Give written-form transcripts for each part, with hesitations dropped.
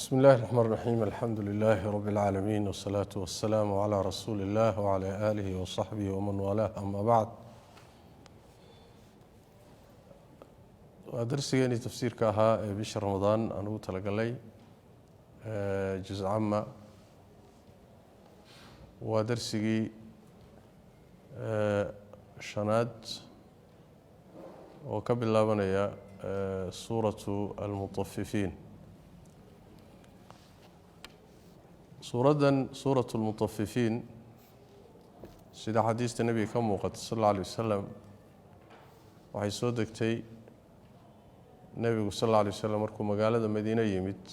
بسم الله الرحمن الرحيم، الحمد لله رب العالمين، والصلاة والسلام على رسول الله وعلى آله وصحبه ومن والاه، أما بعد. Waa darsigeenii tafsiirka ahaa ee bisha Ramadaan aan ugu talagalay juz cama. Waa darsigii shanaad oo ka bilaabanaya Suuratu Almutafifiin. Suuraddan Suuratu Lmutafifiin, sida xadiista Nebiga ka muuqata sal alla alay wasalam, waxay soo degtay Nebigu sal alla alay wasalam markuu magaalada Madiine yimid.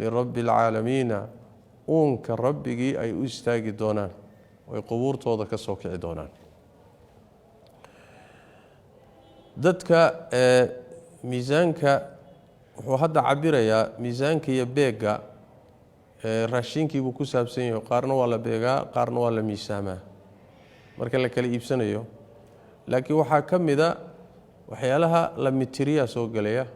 Lirabbi alcaalamiina, uunka Rabbigii ay u istaagi doonaan, oy qubuurtooda ka soo kici doonaan. Dadka miisaanka wuxuu hadda cabirayaa, miisaanka iyo beegga raashinkiibuu ku saabsan yahay. Qaarna waa la beegaa, qaarna waa la miisaamaa marka la kala iibsanayo. Laakiin waxaa ka mida waxyaalaha la mitiriyaa soo gelaya,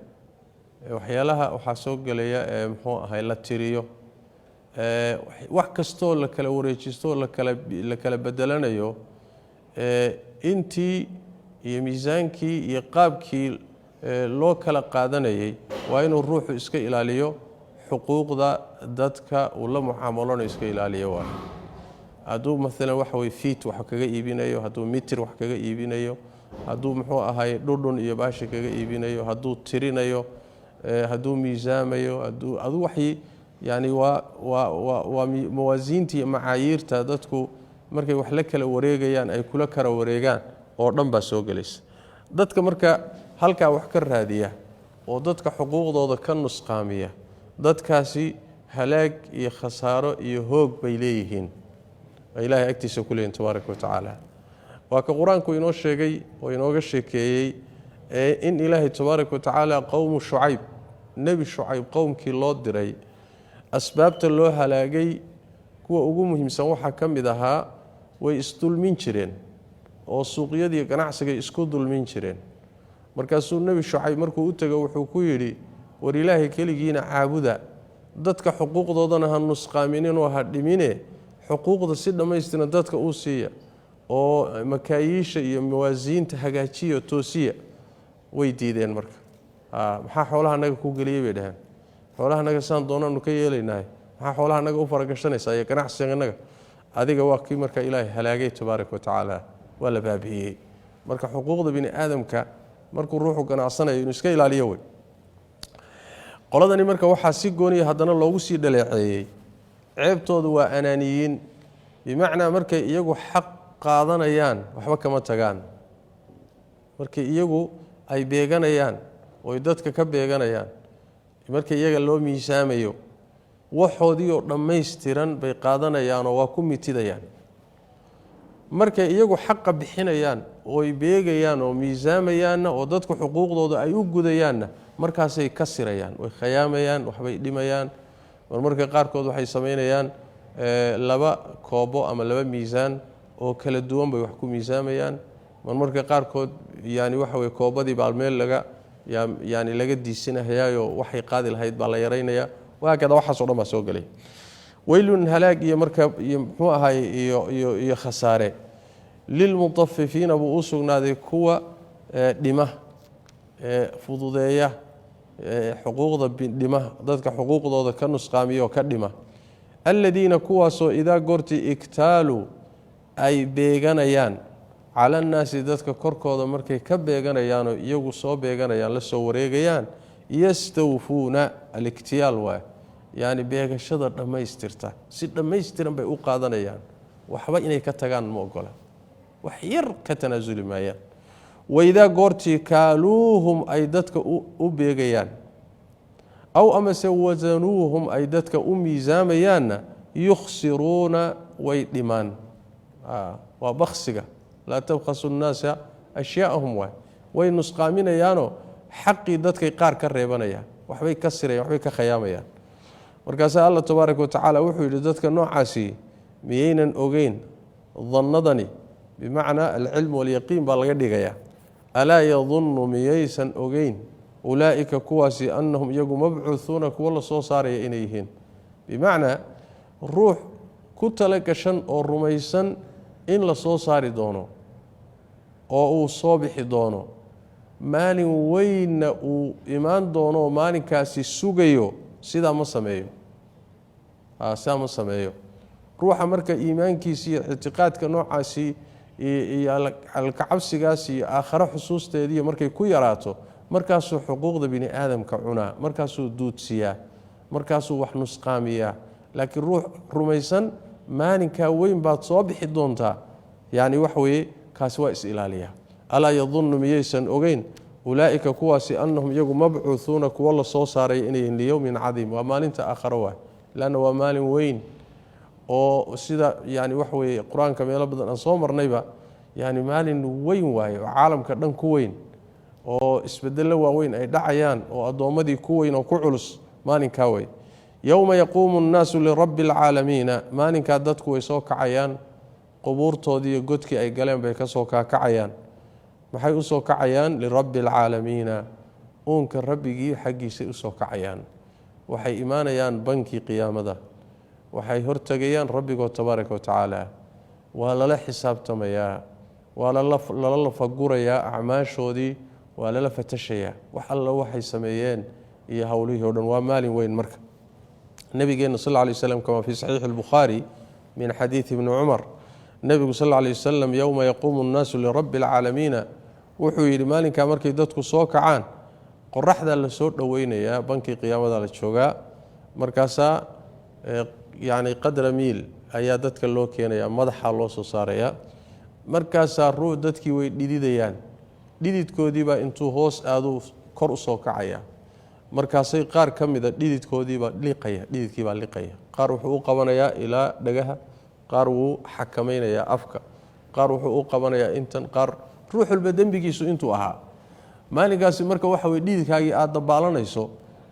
waxyaalaha waxaa soo gelaya ee muxuu ahay la tiriyo, wax kastoo la kala wareejisto, lakala la kala bedelanayo, intii iyo miisaankii iyo qaabkii loo kala qaadanayay waa inuu ruuxu iska ilaaliyo xuquuqda dadka uu la mucaamaloonayo iska ilaaliyo. Waa hadduu maalan waxa weye fiit wax kaga iibinayo, hadduu mitir wax kaga iibinayo, hadduu muxuu ahay dhudhun iyo baashi kaga iibinayo, hadduu tirinayo, hadduu miisaamayo, hadduu aduu waxii yani waa mawaasiinta iyo macaayiirta dadku markay wax la kala wareegayaan ay kula kala wareegaan oo dhan baa soo gelaysa. Dadka marka halkaa wax ka raadiya oo dadka xuquuqdooda ka nusqaamiya, dadkaasi halaag iyo khasaaro iyo hoog bay leeyihiin, ay ilaahay agtiisa ku leeyihin tabaaraka wa tacaala. Waa ka qur-aanku inoo sheegay oo inooga sheekeeyey in ilaahay tabaaraka wa tacaala qowmu Shucayb, Nebi Shucayb qowmkii loo diray, asbaabta loo halaagay kuwa ugu muhiimsan waxaa ka mid ahaa way isdulmin jireen oo suuqyadii ganacsigay isku dulmin jireen. Markaasuu Nebi Shucayb markuu u tego wuxuu ku yidhi, war ilaahay keligiina caabuda, dadka xuquuqdoodana ha nusqaamininoo ha dhimine, xuquuqda si dhammaystiran dadka uu siiya oo makaayiisha iyo mawaasiinta hagaajiya, toosiya. Way diideen. Marka maxaa xoolaha naga ku geliyey bay dhaheen, xoolaha naga saan doonaanu ka yeelaynahay, maxaa xoolaha naga u faragashanaysaa iyo ganacsiganaga adiga? Waa kii marka ilaahay halaagay tabaaraka wa tacaala, waa la baabi'iyey. Marka xuquuqda bini aadamka markuu ruuxu ganacsanayo inuu iska ilaaliyo wey. Qoladani marka waxaa si gooniya haddana loogu sii dhaleeceeyey ceebtoodu waa anaaniyiin, bimacnaa markay iyagu xaq qaadanayaan waxba kama tagaan, markay iyagu ay beeganayaan oy dadka ka beeganayaan, markay iyaga loo miisaamayo waxoodii oo dhammaystiran bay qaadanayaanoo waa ku mitidayaan. Markay iyagu xaqa bixinayaan ooy beegayaan oo miisaamayaanna oo dadku xuquuqdooda ay u gudayaanna, markaasay ka sirayaan, way khayaamayaan, waxbay dhimayaan. Marmarka qaarkood waxay samaynayaan laba koobo ama laba miisaan oo kala duwan bay wax ku miisaamayaan. Marmarka qaarkood yani waxa weye koobadii baa meel laga yani laga diisinahayaayo waxay qaadi lahayd baa la yaraynayaa, wahaakada. Waxaas o dhan baa soo gelay. Weylun, halaag iyo marka iyo muxuu ahaay iyo khasaare lilmutafifiina buu u sugnaaday, kuwa dhima, fududeeya xuquuqda dhima, dadka xuquuqdooda ka nusqaamiya oo ka dhima. Aladiina kuwaasoo idaa goortii iktaaluu ay beeganayaan cala annaasi, dadka korkooda markay ka beeganayaanoo iyagu soo beeganayaan, la soo wareegayaan, yastawfuuna. Aliktiyaal waay, yacni beegashada dhammaystirta, si dhammaystiran bay u qaadanayaan, waxba inay ka tagaan ma ogola, wax yar ka tanaasuli maayaan. Waidaa goortii kaaluuhum ay dadka u beegayaan, aw amase wasanuuhum ay dadka u miisaamayaanna, yukhsiruuna, way dhimaan. Waa baksiga, laa tabkhasu nnaasa ashyaaahum waay. Way nusqaaminayaanoo xaqii dadkay qaar ka reebanayaan, waxbay ka sirayan, waxbay ka khayaamayaan. Markaasaa Allah tabaaraka watacaala wuxuu yidhi, dadka noocaasi miyaynan ogeyn? Dannadani bimacnaa alcilm walyaqiin baa laga dhigayaa. Alaa yadunnu, miyaysan ogeyn, ulaa'ika kuwaasi, annahum iyagu mabcuuhuuna, kuwo la soo saaraya inay yihiin? Bimacnaa ruux ku tala gashan oo rumaysan in la soo saari doono oo uu soo bixi doono, maalin weynna uu imaan doono oo maalinkaasi sugayo, sidaa ma sameeyo, sidaa ma sameeyo. Ruuxa marka iimaankiisi iyo ictiqaadka noocaasi iyo alkacabsigaas iyo aakhare xusuusteediiyo markay ku yaraato, markaasuu xuquuqda bini aadamka cunaa, markaasuu duudsiyaa, markaasuu wax nusqaamiyaa. Laakiin ruux rumaysan maalinkaa weyn baad soo bixi doontaa, yacni wax weeye, kaasi waa is-ilaaliyaa. Alaa yadunnu, miyaysan ogeyn, ulaa'ika kuwaasi, annahum iyagu mabcuuhuuna, kuwo la soo saaraya inay yihiin, liyowmin cadiim, waa maalinta aakharo waay, leanna waa maalin weyn oo sida yani wax weeye qur-aanka meelo badan aan soo marnayba, yani maalin weyn waaye oo caalamka dhan ku weyn oo isbedello waaweyn ay dhacayaan oo addoommadii ku weyn oo ku culus maalinkaa wey. Yowma yaquumu nnaasu lirabbi alcaalamiina, maalinkaa dadku way soo kacayaan, qubuurtoodii iyo godkii ay galeen bay ka soo kaakacayaan. Maxay u soo kacayaan? Lirabbi alcaalamiina, uunka rabbigii xaggiisay usoo kacayaan. Waxay imaanayaan bankii qiyaamada, waxay hortegayaan rabbigood tabaaraka wa tacaala, waa lala xisaabtamayaa. Waa lala lafagurayaa acmaashoodii, waa lala fatashayaa wax alla waxay sameeyeen iyo howlihii o dhan. Waa maalin weyn. Marka nabigeena sal lla lay waslam, kama fii saxiixi albukhaari min xadiidi ibni Cumar, nebigu sal alla lay wasalam, yowma yaquumu nnaasu lirabbi alcaalamiina, wuxuu yidhi maalinkaa markay dadku soo kacaan, qoraxdaa la soo dhoweynayaa, bankii qiyaamada la joogaa, markaasaa yacni qadra miil ayaa dadka loo keenayaa, madaxaa loo soo saarayaa. Markaasaa ruux dadkii way dhididayaan, dhididkoodiibaa intuu hoos aaduu kor usoo kacaya. Markaasay qaar ka mida dhididkoodiibaa liqaya, dhididkiibaa liqaya. Qaar wuxuu u qabanayaa ilaa dhagaha, qaar wuu xakamaynayaa afka, qaar wuxuu u qabanayaa intan, qaar ruux walba dembigiisu intuu ahaa maalinkaasi. Marka waxa weye dhididkaagii aad dabaalanayso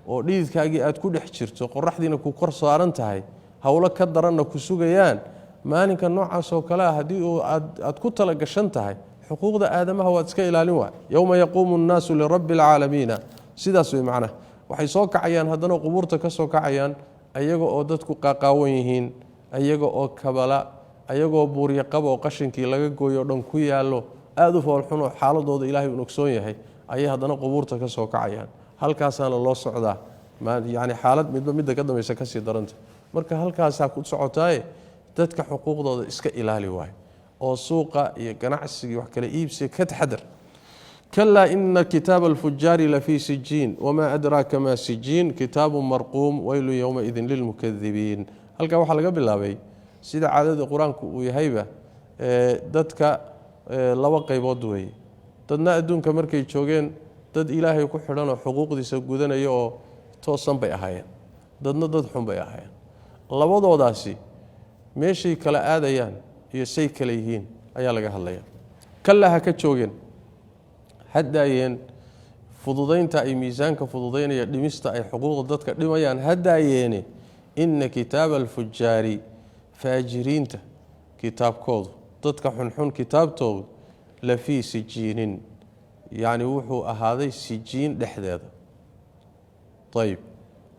oo dhididkaagii aad ku dhex jirto, qoraxdiina ku kor saaran tahay, howlo ka daranna ku sugayaan maalinka noocaas oo kale ah, haddii uu aad ku tala gashan tahay xuquuqda aadamaha, waad iska ilaalin waay. Yowma yaquumu nnaasu lirabbi alcaalamiina, sidaas wey macnaha. Waxay soo kacayaan haddana, qubuurta ka soo kacayaan, ayaga oo dadku qaaqaawan yihiin, ayaga oo kabala, ayagoo buurya qaba oo qashinkii laga gooyo o dhan ku yaallo, aada u foolxunoo xaaladooda Ilaahay uun ogsoon yahay, ayay haddana qubuurta ka soo kacayaan. Halkaasaana loo socdaa, yacni xaalad midba midda ka dambaysa kasii daranta. Marka halkaasaa ku socotaaye, dadka xuquuqdooda iska ilaali waayo oo suuqa iyo ganacsiga wax kala iibsiga ka taxadar. Kalaa ina kitaaba alfujaari lafii sijiin, wamaa adraaka maa sijiin, kitaabu marquum, weylu yowmaidin lilmukadibiin. Halkaa waxaa laga bilaabay, sida caadada Qur-aanku uu yahayba, dadka laba qaybood weeye. Dadna adduunka markay joogeen dad Ilaahay ku xidhan oo xuquuqdiisa gudanaya oo toosan bay ahaayeen, dadna dad xun bay ahaayeen. Labadoodaasi meeshay kala aadayaan iyo say kala yihiin ayaa laga hadlaya. Kalaa, ha ka joogeen, ha daayeen fududaynta ay miisaanka fududaynaya, dhimista ay xuquuqda dadka dhimayaan ha daayeene. Ina kitaaba alfujaari, faajiriinta kitaabkoodu, dadka xunxun kitaabtoodu, la fii sijiinin, yacni wuxuu ahaaday sijiin dhexdeeda. Ayib,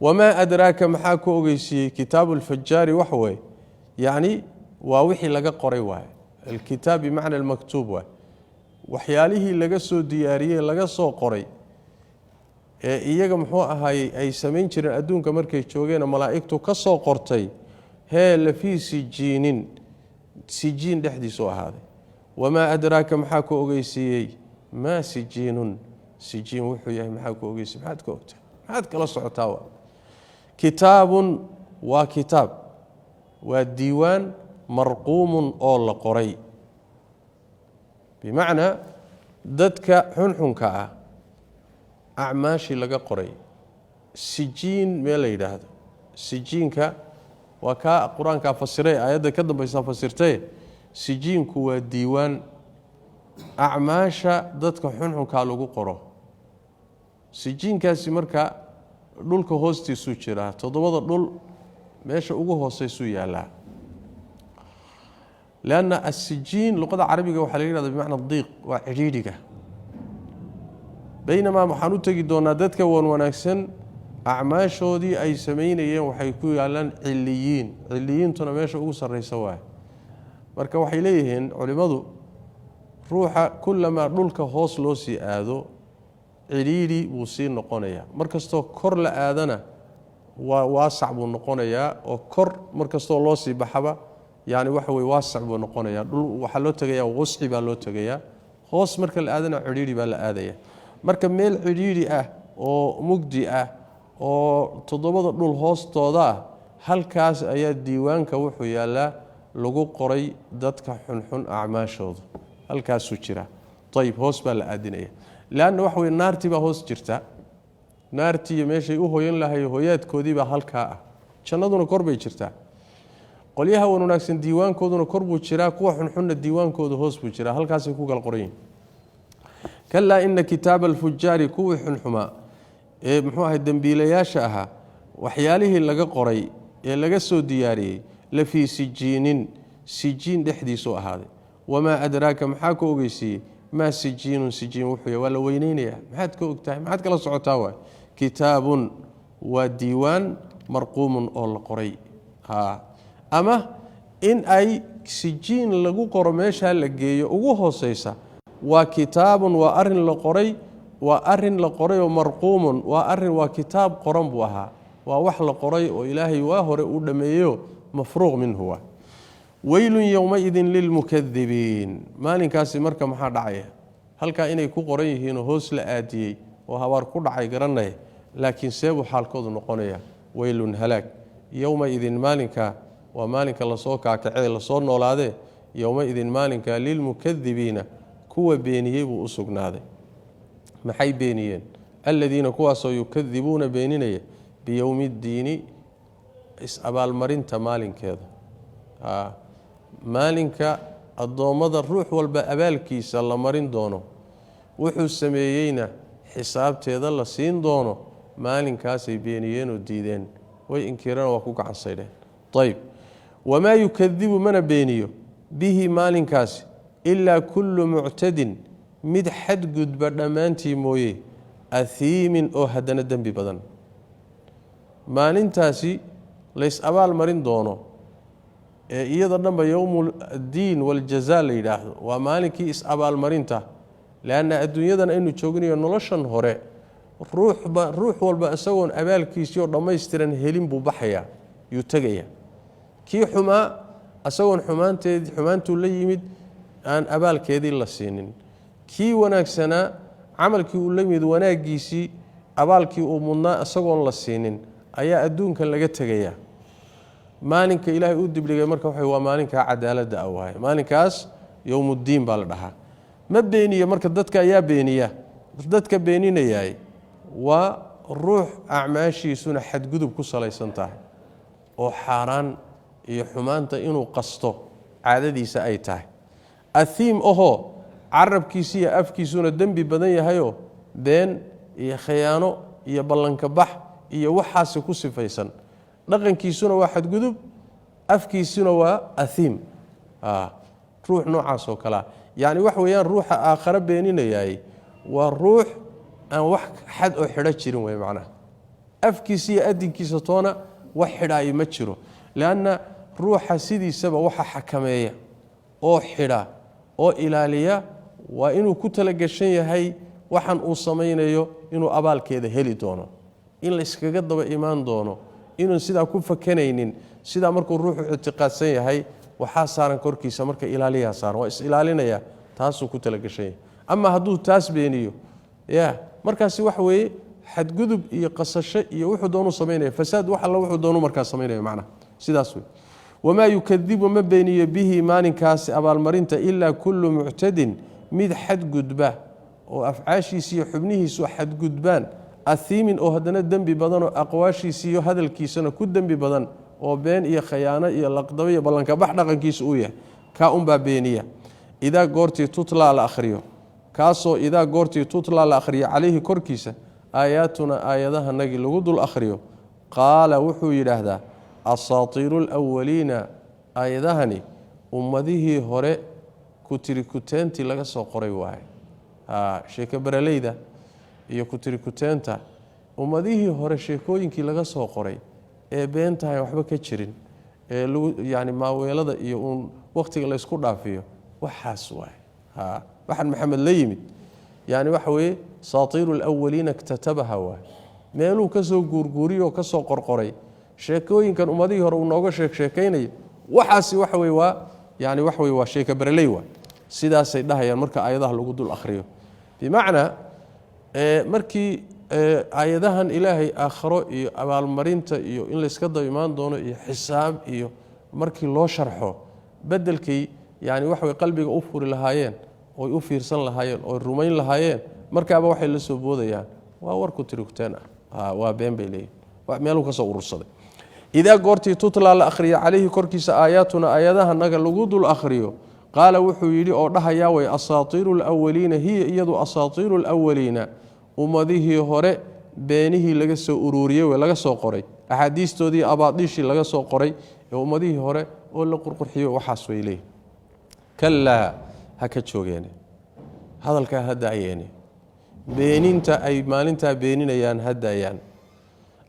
wamaa adraaka, maxaa ku ogeysiiyey? Kitaabu alfujaari waxa weeye, yacni waa wixii laga qoray waaye. Alkitaab bimacna almaktuub waay, waxyaalihii laga soo diyaariyey, laga soo qoray ee iyaga muxuu ahaayey ay samayn jireen adduunka markay joogeena, malaa'igtu ka soo qortay. Hee, lafii sijiinin, sijiin dhexdiisuu ahaaday. Wamaa adraaka, maxaa ku ogeysiiyey? Maa sijiinun, sijiin wuxuu yahay maxaa ku ogeysiiyey? Maxaad ka ogtahay? Maxaad kala socotaa? Kitaabun waa kitaab, waa diiwaan, marquumun oo la qoray. Bimacnaa dadka xunxunka ah acmaashii laga qoray sijiin meel la yidhaahdo. Sijiinka waa kaa Qur-aankaa fasiray, aayadda ka dambaysaa fasirtaye. Sijiinku waa diiwaan acmaasha dadka xunxunkaa lagu qoro. Sijiinkaasi marka dhulka hoostiisuu jiraa, toddobada dhul meesha ugu hooseysuu yaallaa, lianna asijiin luqada carabiga waxaa la yidhahda bimacna diiq, waa cidhiidhiga. Baynamaa waxaan u tegi doonaa dadka wan wanaagsan acmaashoodii ay samaynayeen waxay ku yaalaan ciliyiin, ciliyiintuna meesha ugu sarreysa waay. Marka waxay leeyihiin culimmadu, ruuxa kulamaa dhulka hoos loo sii aado, cidhiidhi buu sii noqonayaa. Mar kastoo kor la aadana waa waasac buu noqonayaa, oo kor mar kastoo loo sii baxaba, yani waxa weye waasac buu noqonayaa. Dhul waxaa loo tegayaa, wusci baa loo tegayaa. Hoos marka la aadana cidhiidhi baa la aadaya. Marka meel cidhiidhi ah oo mugdi ah oo toddobada dhul hoostooda ah, halkaas ayaa diiwaanka wuxuu yaallaa lagu qoray dadka xunxun acmaashooda, halkaasuu jira. Ayib, hoos baa la aadinaya, leanna waxa weye naartii baa hoos jirta. Naartii iyo meeshay u hoyan lahay, hoyaadkoodii baa halkaa ah. Jannaduna kor bay jirtaa. Qolyaha wan wanaagsan diiwaankooduna kor buu jiraa, kuwa xunxunna diiwaankooda hoos buu jiraa, halkaasay ku kala qoran yihin. Kalaa ina kitaaba alfujaari, kuwii xunxumaa ee muxuu ahay dembiilayaasha ahaa, waxyaalihii laga qoray ee laga soo diyaariyey, la fii sijiinin, sijiin dhexdiisuu ahaaday. Wamaa adraaka, maxaa ka ogeysiiyey? Maa sijiinun, sijiin wuxuu yahay? Waa la weyneynayaa. Maxaad ka ogtahay? Maxaad kala socotaa? Waay, kitaabun waa diiwaan, marquumun oo la qoray. Ama in ay Sijiin lagu qoro meeshaa la geeyo ugu hooseysa waa kitaabun, waa arin la qoray, waa arin la qoray oo marquumun, waa arin, waa kitaab qoran buu ahaa, waa wax la qoray oo Ilaahay waa hore uu dhammeeyo, mafruuq minhu. Waa weylun yowmaidin lilmukadibiin. Maalinkaasi marka maxaa dhacaya? Halkaa inay ku qoran yihiinoo hoos la aadiyey oo habaar ku dhacay garanaya, laakiin seebuu xaalkoodu noqonaya? Weylun, halaag, yowmaidin, maalinka, waa maalinka lasoo kaakacee lasoo noolaadee, yowmaidin, maalinka, lilmukadibiina, kuwa beeniyey buu u sugnaaday. Maxay beeniyeen? Aladiina, kuwaasoo, yukadibuuna, beeninaya, biyowmi ddiini, is-abaalmarinta maalinkeeda, maalinka addoommada ruux walba abaalkiisa la marin doono, wuxuu sameeyeyna xisaabteeda la siin doono. Maalinkaasay beeniyeen oo diideen, way inkireen, waa ku gacan saydheen. Ayb, wamaa yukadibu, mana beeniyo, bihi, maalinkaasi, ilaa kullu muctadin, mid xadgudba dhammaantii mooye, ahiimin, oo haddana dembi badan. Maalintaasi lays abaal marin doono ee iyada dhanba yowmu addiin waljaza la yidhaahdo, waa maalinkii is-abaalmarinta, leanna adduunyadan aynu jooginayo noloshan hore ruuxba, ruux walba isagoon abaalkiisii oo dhammaystiran helin buu baxayaa, yuu tegaya. Kii xumaa isagoon xumaanteed, xumaantuu la yimid aan abaalkeedii la siinin, kii wanaagsanaa camalkii uu la yimid wanaaggiisii, abaalkii uu mudnaa isagoon la siinin ayaa adduunkan laga tegayaa. Maalinka Ilaahay u dibdhigay marka waxa waa maalinkaa cadaaladda ah waaye, maalinkaas yowmuddiin baa la dhahaa. Ma beeniyo marka dadka ayaa beeniya. Dadka beeninayaay waa ruux acmaashiisuna xadgudub ku salaysan tahay oo xaaraan iyo xumaanta inuu qasto caadadiisa ay tahay, ahiim ahoo carabkiisa iyo afkiisuna dembi badan yahayoo been iyo khiyaano iyo ballanka bax iyo waxaasi ku sifaysan. Dhaqankiisuna waa xadgudub, afkiisuna waa ahiim. Ruux noocaas oo kalea, yacni waxa weeyaan, ruuxa aakhare beeninayaay waa ruux aan wax xad oo xidho jirin wey. Macnaha afkiisa iyo adinkiisa toona wax xidhaayo ma jiro, leanna ruuxa sidiisaba waxa xakameeya oo xidha oo ilaaliya waa inuu ku talagashan yahay waxan uu samaynayo inuu abaalkeeda heli doono, in layskaga daba imaan doono, inuun sidaa ku fakanaynin. Sidaa markuu ruuxu ictiqaadsan yahay, waxaa saaran korkiisa marka ilaaliyaa saaran, waa is-ilaalinaya, taasuu ku talagashan yahay. Ama hadduu taas beeniyo, ya markaasi waxa weeye xadgudub iyo qasasho iyo wuxuu doonuu samaynaya, fasaad, wax alla wuxuu doonuu markaas samaynaya. Macnaha sidaas wey. Wamaa yukadibu, ma beeniyo, bihi, maalinkaasi abaalmarinta, ilaa kullu muctadin, mid xadgudba oo afcaashiisa iyo xubnihiisu xadgudbaan, ahiimin, oo haddana dembi badanoo aqwaashiisa iyo hadalkiisana ku dembi badan, oo been iyo khayaano iyo laqdabo iyo ballankabax dhaqankiisa uu yahay, kaa unbaa beeniya. Idaa goortii tutlaa la akhriyo, kaasoo idaa goortii tutlaa la akhriyo calayhi korkiisa aayaatuna, aayadahanagii lagu dul akhriyo, qaala, wuxuu yidhaahdaa: asaatiiru alawaliina, aayadahani ummadihii hore kutirikuteentii laga soo qoray waaye. Sheeko baraleyda iyo kutirikuteenta ummadihii hore, sheekooyinkii laga soo qoray ee beentahay, waxba ka jirin, ee lagu yani maaweelada iyo uun wakhtiga laysku dhaafiyo, waxaas waaye. Waxaan Maxamed la yimid yani waxa weeye saatiiru alawaliina iktatabaha waaye, meeluu ka soo guurguuriyoo ka soo qorqoray sheekooyinkan ummadihii hore uu nooga sheeg sheekaynayo. Waxaasi waxa weye waa yani waxa weye waa sheeka bareley waay. Sidaasay dhahayaan marka aayadaha lagu dul akhriyo. Bimacnaa markii aayadahan Ilaahay aakharo iyo abaalmarinta iyo in layska daba imaan doono iyo xisaab iyo markii loo sharxo, bedelkay yani waxa way qalbiga u furi lahaayeen oy u fiirsan lahaayeen oy rumayn lahaayeen, markaaba waxay la soo boodayaan waa war ku tirigteen ah, waa been bay leeyihin, meeluu ka soo urursaday. Idaa goortii tutlaa la akhriyo calayhi korkiisa aayaatuna, aayadaha naga lagu dul akhriyo, qaala, wuxuu yidhi oo dhahayaa way: asaatiiru alawaliina, hiya iyadu asaatiiru alawaliina, ummadihii hore beenihii laga soo uruuriyey wey, laga soo qoray, axaadiistoodii abaadiishii laga soo qoray ee ummadihii hore oo la qurqurxiyo, waxaas way leeyihin. Kalaa, ha ka joogeene hadalkaa, ha daayeene beeninta ay maalintaa beeninayaan, ha daayaan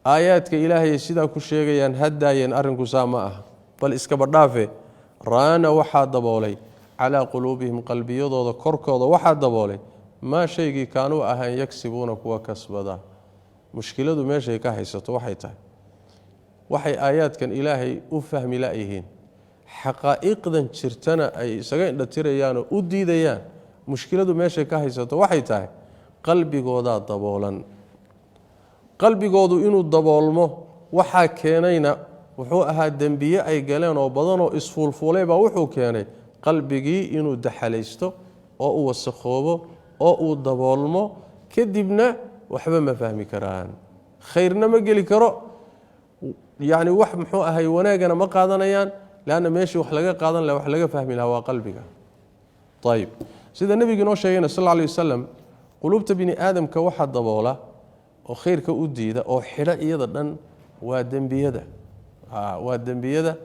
aayaadka Ilaahay sidaa ku sheegayaan, ha daayeen. Arrinku saa ma aha, bal iskaba dhaafe. Raana waxaa daboolay calaa quluubihim, qalbiyadooda korkooda waxaa daboolay, maa shaygii kaanuu ahaan yagsibuuna kuwa kasbada. Mushkiladu meeshay ka haysato waxay tahay, waxay aayaadkan Ilaahay u fahmi layihiin, xaqaa'iqdan jirtana ay isaga indhatirayaanoo u diidayaan. Mushkiladu meeshay ka haysato waxay tahay qalbigoodaa daboolan. Qalbigoodu inuu daboolmo waxaa keenayna wuxuu ahaa dembiye ay galeen oo badanoo isfuulfuulay baa wuxuu keenay qalbigii inuu daxalaysto oo uu wasakhoobo oo uu daboolmo. Kadibna waxba ma fahmi karaan, khayrna ma geli karo, yacni wax muxuu ahay wanaagana ma qaadanayaan, leanna meeshii wax laga qaadan laha, wax laga fahmi lahaa, waa qalbiga. Ayib, sida nebigu inoo sheegayna sal alla alay wasalam, quluubta bini aadamka waxaa daboola oo khayrka u diida oo xidha iyada dhan waa dembiyada, waa dembiyada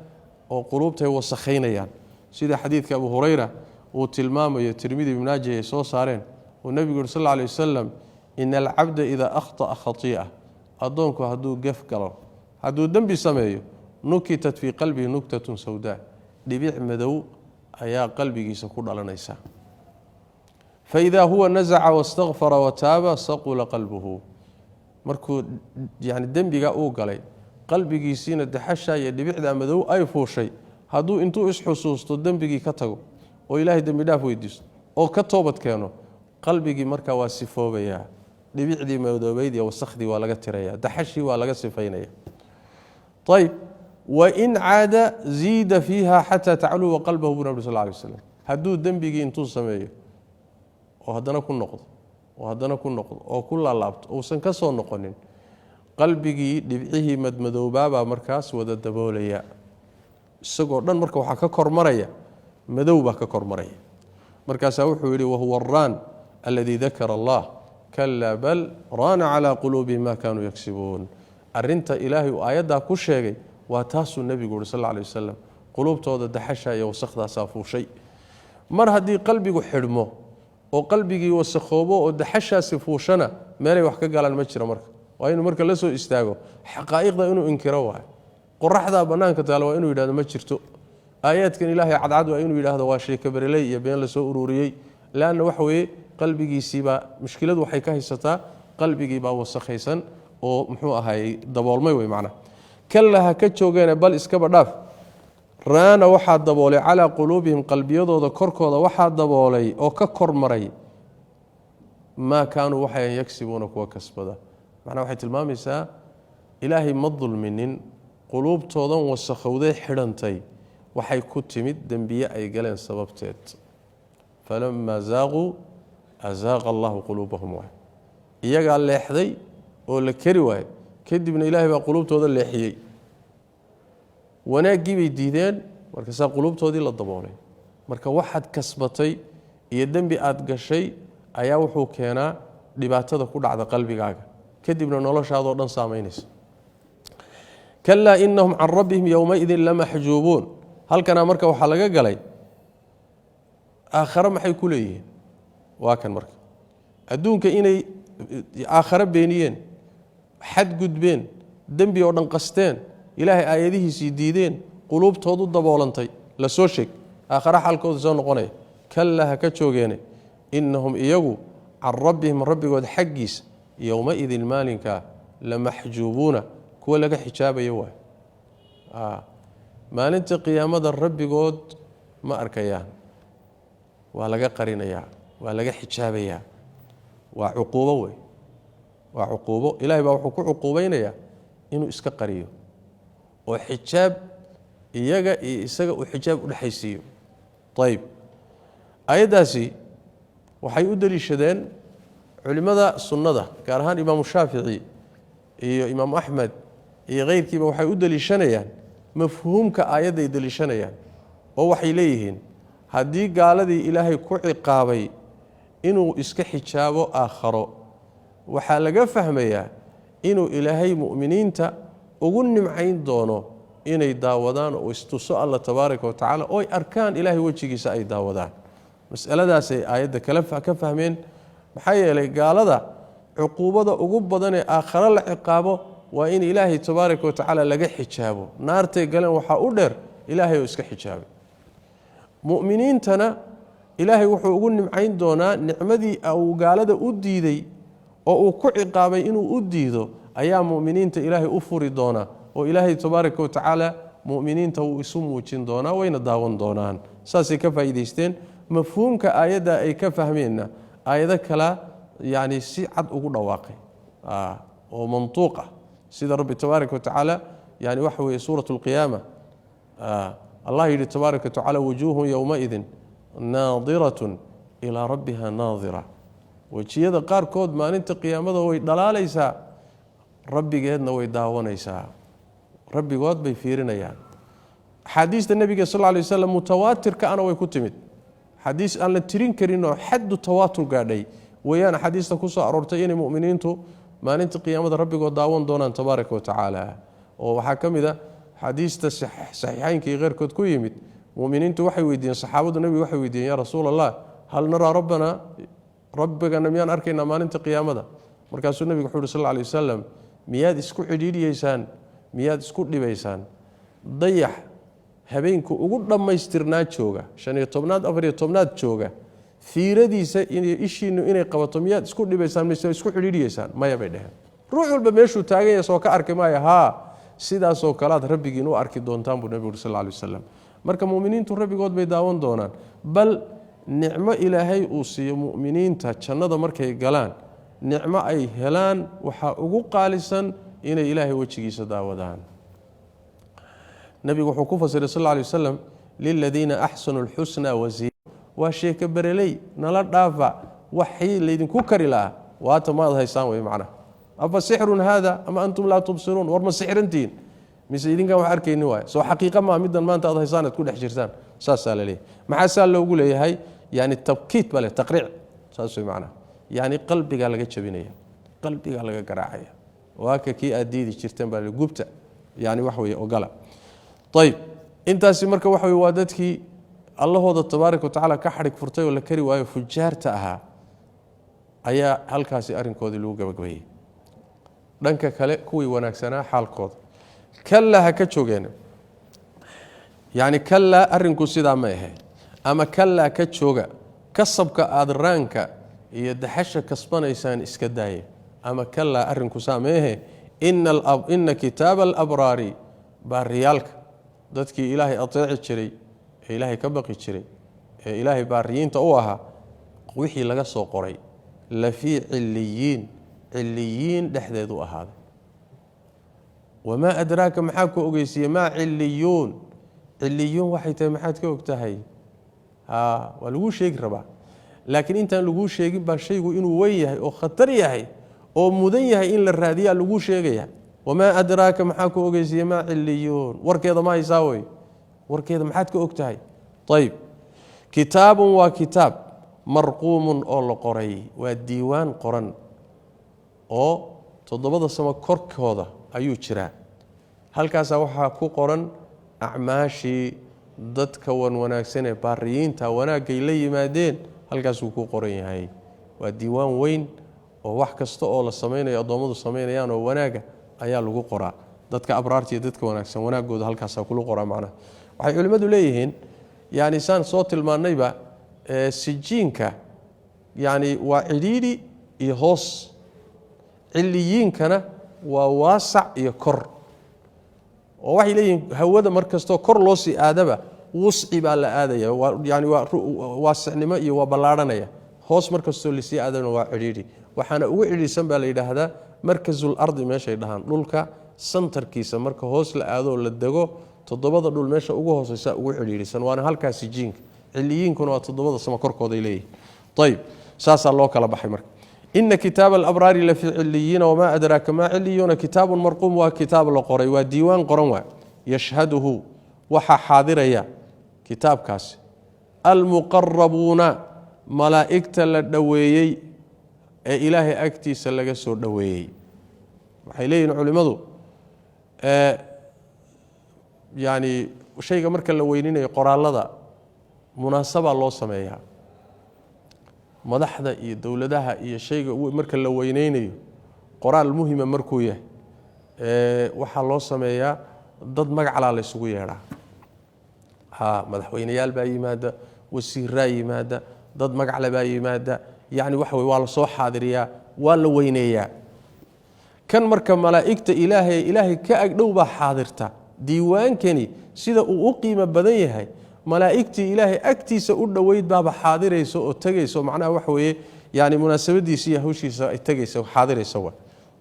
oo quluubtay wasakhaynayaan, sida xadiidka Abu Hurayra uu tilmaamayo, Tirmidi, Ibn Maaji ay soo saareen, uu nebigu yuri sal alla alay wasalam: "Ina alcabda idaa akhطa'a khatii'a", addoonku hadduu gef galo, hadduu dembi sameeyo, "nukitat fii qalbihi nuktatun sawdaa", dhibic madow ayaa qalbigiisa ku dhalanaysa. "Faidaa huwa nazaca wastakfara wataaba saqula qalbuhu." Markuu yani dembiga uu galay, qalbigiisiina daxasha iyo dhibicda madow ay fuushay, hadduu intuu isxusuusto dembigii ka tago oo Ilaahay dembi dhaaf weydiisto oo ka toobad keeno, qalbigii markaa waa sifoobayaa, dhibicdii madoobeyd iyo wasakhdii waa laga tiraya, daxashii waa laga sifaynaya. Ayb, wain caada ziida fiiha xataa tacluwa qalbahu, buu nabi sal lay slam. Hadduu dembigii intuu sameeyo oo haddana ku noqdo oo haddana ku noqdo oo ku laalaabto, uusan ka soo noqonin, qalbigii dhibcihii madmadoobaabaa markaas wada daboolaya isagoo dhan. Marka waxaa ka kormaraya madow baa ka kormaraya. Markaasaa wuxuu yidhi: "Wahuwa araan aladii dakara Allah, kalaa bal raana calaa quluubihim ma kaanuu yagsibuun." Arinta Ilaahay uu aayaddaa ku sheegay waa taasuu nebigu uhi sal alla alay wasalam. Quluubtooda daxasha iyo wasakhdaasaa fuushay. Mar haddii qalbigu xidhmo oo qalbigii wasakhoobo oo daxashaasi fuushana, meelay wax ka galaan ma jiro. Marka waa inuu marka la soo istaago xaqaa'iqda inuu inkiro waayo. Qoraxdaa bannaanka taalo waa inuu yidhahdo ma jirto. Aayaadkan Ilaahay cadcad waa inuu yidhahdo waa sheekabereley iyo been la soo ururiyey, leanna waxa weeye qalbigiisiibaa mushkiladu waxay ka haysataa, qalbigiibaa wasakhaysan oo muxuu ahaayey daboolmay wey macnaha. Kalla, ha ka joogeene, bal iskaba dhaaf, raana waxaa daboolay calaa quluubihim, qalbiyadooda korkooda waxaa daboolay oo ka kormaray, maa kaanuu waxayan yagsibuuna kuwa kasbada. Macnaha waxay tilmaamaysaa Ilaahay ma dulminin. Quluubtoodan wasakhowday xidhantay waxay ku timid dembiye ay galeen sababteed. Falamaa zaaquu azaaqa allahu quluubahum waay. Iyagaa leexday oo la keri waayey, kadibna Ilaahay baa quluubtooda leexiyey. Wanaaggii bay diideen, markaasaa quluubtoodii la daboolay. Marka waxaad kasbatay iyo dembi aad gashay ayaa wuxuu keenaa dhibaatada ku dhacda qalbigaaga, kadibna noloshaadoo dhan saamaynaysa. Kalaa inahum can rabbihim yowmaidin lamaxjuubuun. Halkanaa marka waxaa laga galay aakhare maxay ku leeyihiin. Waa kan marka adduunka inay aakhare beeniyeen, xadgudbeen, dembi oo dhan qasteen, Ilaahay aayadihiisii diideen, quluubtoodu daboolantay, la soo sheeg aakhare xalkooda soo noqonaya. Kallaa, ha ka joogeene, inahum iyagu can rabbihim, rabbigood xaggiisa, yowmaidin maalinkaa, lamaxjuubuuna kuwa laga xijaabaya waay. Maalinta qiyaamada rabbigood ma arkayaan, waa laga qarinayaa, waa laga xijaabayaa. Waa cuquubo wey, waa cuquubo. Ilahay baa wuxuu ku cuquubaynayaa inuu iska qariyo oo xijaab iyaga iyo isaga uu xijaab udhexaysiiyo. Ayib, aayaddaasi waxay u deliishadeen culimmada sunnada, gaar ahaan Imaamu Shaafici iyo Imaamu Axmed iyo keyrkiiba. Waxay u deliishanayaan mafhuumka aayadday deliishanayaan, oo waxay leeyihiin haddii gaaladii Ilaahay ku ciqaabay inuu iska xijaabo aakharo, waxaa laga fahmayaa inuu Ilaahay mu'miniinta ugu nimcayn doono inay daawadaan oo istuso Alla tabaaraka wa tacaala, ooy arkaan Ilaahay wejigiisa ay daawadaan. Masaladaasay aayadda kala ka fahmeen. Maxaa yeelay gaalada cuquubada ugu badanee aakharo la ciqaabo waa in Ilaahay tabaaraka wa tacaala laga xijaabo. Naartay galeen waxaa u dheer Ilaahay oo iska xijaabay. Mu'miniintana Ilaahay wuxuu ugu nimcayn doonaa nicmadii uu gaalada u diiday oo uu ku ciqaabay inuu u diido, ayaa mu'miniinta Ilaahay u furi doonaa, oo Ilaahay tabaaraka wa tacaala mu'miniinta wuu isu muujin doonaa, wayna daawan doonaan. Saasay ka faa'iidaysteen. Mafhuumka aayadda ay ka fahmeenna aayado kala yani si cad ugu dhawaaqay oo mantuuq ah, sida Rabbi tabaaraka wa tacaala yani waxa weeye suurat alqiyaama Allah yidhi tabaaraka wa tacaala: "Wujuuhun yowmaidin naadiratun ilaa rabbiha naadira." Wejiyada qaarkood maalinta qiyaamada way dhalaalaysaa, Rabbigeedna way daawanaysaa, Rabbigood bay fiirinayaan. Axaadiista Nebiga sal lay waslam mutawaatirka ana way ku timid, xadiis aan la tirin karin oo xaddu tawaatur gaadhay weeyaan axaadiista ku soo aroortay inay muminiintu maalinta qiyaamada Rabbigood daawan doonaan tabaaraka wa tacaala. Oo waxaa ka mid a xadiista saxiixeynka iyo keyrkood ku yimid, muminiintu waxay weydiiyeen, saxaabadu Nebiga waxay weydiiyeen: "Yaa Rasuul Allah, hal naraa rabbana? Rabbigana miyaan arkaynaa maalinta qiyaamada?" Markaasuu Nebigu wuxu uhi sal lay wasalam: "Miyaad isku cidhiidhiyeysaan, miyaad isku dhibaysaan dayax habeenku ugu dhammaystirnaa jooga, 15aad, 14aad jooga, fiiradiisa ishiinu inay qabato miyaad isku dhibaysaan mise isku cidhiidhiyeysaan?" "Maya," bay dheheen. Ruux walba meeshuu taagan yahay soo ka arki maayo? "Haa." "Sidaasoo kalead Rabbigiin u arki doontaan," buu Nebigu uri sal lay wasalam. Marka muminiintu Rabbigood bay daawan doonaan. Bal nicmo Ilaahay uu siiyo muminiinta jannada markay galaan, nicmo ay helaan waxaa ugu qaalisan inay Ilaahay wejigiisa daawadaan. Nebigu wuxuu ku fasiray sal lay wasalam: "Liladiina axsanu lxusna waziya." Waa sheeko bereley nala dhaafa, waxii laydinku kari lahaa waata maad haysaan wey macnaha. "Afa sixrun haada ama antum laa tubsiruun?" War ma sixrantihiin mise idinkaan wax arkayni waay? Soo xaqiiqa maa middan maanta aad haysaan aad ku dhex jirtaan? Saasaa la leeyahay. Maxaa saa loogu leeyahay? Yani tabkiit baa le, taqriic, saas wey macnaha. Yani qalbigaa laga jabinaya, qalbigaa laga garaacaya. Waa ka kii aad diidi jirteen baa gubta, yani wax weeye ogola. Ayib, intaasi marka waxa wey waa dadkii Allahooda tabaaraka watacala ka xadhig furtay oo la kari waayo, fujaarta ahaa, ayaa halkaasi arrinkoodii lagu gabagabeeyey. Dhanka kale, kuwii wanaagsanaa xaalkooda: "Kallaa, ha ka joogeen." Yani kallaa, arrinku sidaa ma ahe, ama kallaa, ka jooga kasabka aada raanka iyo daxasha kasbanaysaan, iska daaya. Ama kallaa, arrinku saa ma ahe. "Ina kitaaba alabraari," baariyaalka, dadkii Ilaahay ateeci jiray ee Ilaahay ka baqi jiray ee Ilaahay baariyiinta u ahaa, wixii laga soo qoray, "lafii ciliyiin," ciliyiin dhexdeedu ahaaday. "Wamaa adraaka," maxaa ku ogeysiiyey, "maa ciliyuun?" Ciliyuun waxay tahay maxaad ka og tahay? Waa laguu sheegi rabaa, laakiin intaan laguu sheegin baa shaygu inuu weyn yahay oo khatar yahay oo mudan yahay in la raadiyaa laguu sheegaya. "Wamaa adraaka," maxaa ku ogeysiiyey, "maa ciliyuun?" Warkeeda ma haysaa wey? Warkeeda maxaad ka og tahay? Ayib, "kitaabun," waa kitaab, "marquumun," oo la qoray, waa diiwaan qoran oo toddobada samo korkooda ayuu jiraa. Halkaasaa waxaa ku qoran acmaashii dadka wan wanaagsan ee baariyiinta, wanaaggay la yimaadeen halkaasuu ku qoran yahay. Waa diiwaan weyn oo wax kasta oo la samaynayo, addoommadu samaynayaan oo wanaaga ayaa lagu qoraa. Dadka abraarta iyo dadka wanaagsan wanaaggooda halkaasaa kulu qoraa. Macnaha waxay culimmadu leeyihiin, yani saan soo tilmaannayba, sijiinka yani waa cidhiidhi iyo hoos, ciliyiinkana waa waasac iyo kor. Oo waxay leeyihiin hawada mar kastoo kor loo sii aadaba wusci baa la aadaya, yani waa waasicnimo iyo waa ballaadhanaya. Hoos mar kastoo lasii aadana waa cidhiidhi. Waxaana ugu cidhiidhsan baa la yidhaahdaa markazul ardi, meeshay dhahaan dhulka santarkiisa. Marka hoos la aadoo la dego, toddobada dhul meesha ugu hooseysa ugu cidhiidhisan, waana halkaa sijiinka. Ciliyiinkuna waa toddobada samo korkooday leeyihin. Ayib, saasaa loo kala baxay. Marka "ina kitaaba alabraari lafii ciliyiina," "wamaa adraaka maa ciliyuuna," "kitaabun marquum," waa kitaab la qoray, waa diiwaan qoran. Waa "yashhaduhu," waxaa xaadiraya kitaabkaasi, "almuqarabuuna," malaa'igta la dhoweeyey ee Ilaahay agtiisa laga soo dhoweeyey. Waxay leeyihin culimmadu, yani shayga marka la weyninayo qoraallada munaasabaa loo sameeyaa. Madaxda iyo dowladaha iyo shayga marka la weyneynayo, qoraal muhima markuu yahay, waxaa loo sameeyaa dad magaclaa la ysugu yeedhaa. Madaxweyneyaal baa yimaada, wasiiraa yimaada, dad magacle baa yimaada, yacni waxa wey waa la soo xaadiriyaa, waa la weyneeyaa. Kan marka malaa'igta Ilaahay, Ilaahay ka agdhow baa xaadirta. Diiwaankani sida uu u qiimo badan yahay, malaa'igtii Ilaahay agtiisa u dhoweyd baaba xaadiraysa oo tegaysa, macnaha waxa weeye yani munaasabadiisa iyo hawshiisa ay tegaysa, xaadiraysa wa.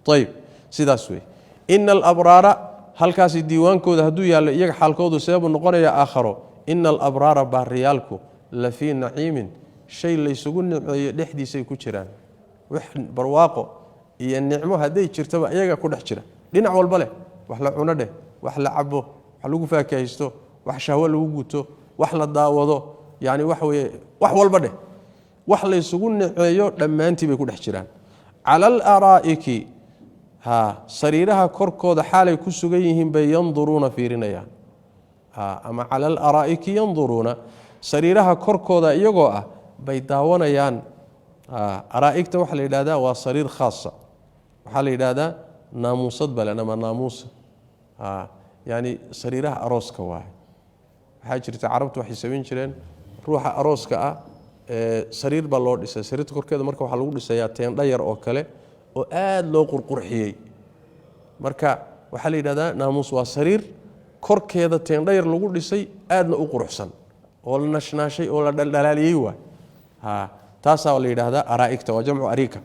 Ayib, sidaas wey. Ina alabraara, halkaasi diiwaankooda hadduu yaallo, iyaga xaalkoodu seebuu noqonaya aakharo? Ina alabraara, baariyaalku, la fii naciimin, shay laysugu nicmeeyo dhexdiisay ku jiraan. Wax barwaaqo iyo nicmo hadday jirtaba iyaga ku dhex jira, dhinac walba leh, wax la cuno dheh, wax la cabo, wax lagu faakahaysto, wax shahwo lagu guto, wax la daawado, yani waxa weye wax walba dheh, wax laysugu niceeyo dhammaantii bay ku dhex jiraan. Cala alaraa'iki, ha, sariiraha korkooda xaalay ku sugan yihiin bay yanduruuna, fiirinayaan. Ama cala alaraa'iki yanduruuna, sariiraha korkooda iyagoo ah bay daawanayaan. Araa'igta waxaa la yidhahdaa waa sariir khaasa, waxaa la yidhahdaa naamuusad bale ama naamuusa, yani sariiraha arooska waaye. Waxaa jirta Carabtu waxay samayn jireen, ruuxa arooska ah sariir baa loo dhisay. Sariirta korkeeda marka waxaa lagu dhisayaa teendho yar oo kale oo aada loo qurqurxiyey. Marka waxaa la yidhahdaa naamuus, waa sariir korkeeda teendho yar lagu dhisay, aadna u quruxsan oo la nashnaashay oo la dhaldhalaaliyey waay. Taasaa la yidhaahdaa araa'igta, waa jamcu ariika.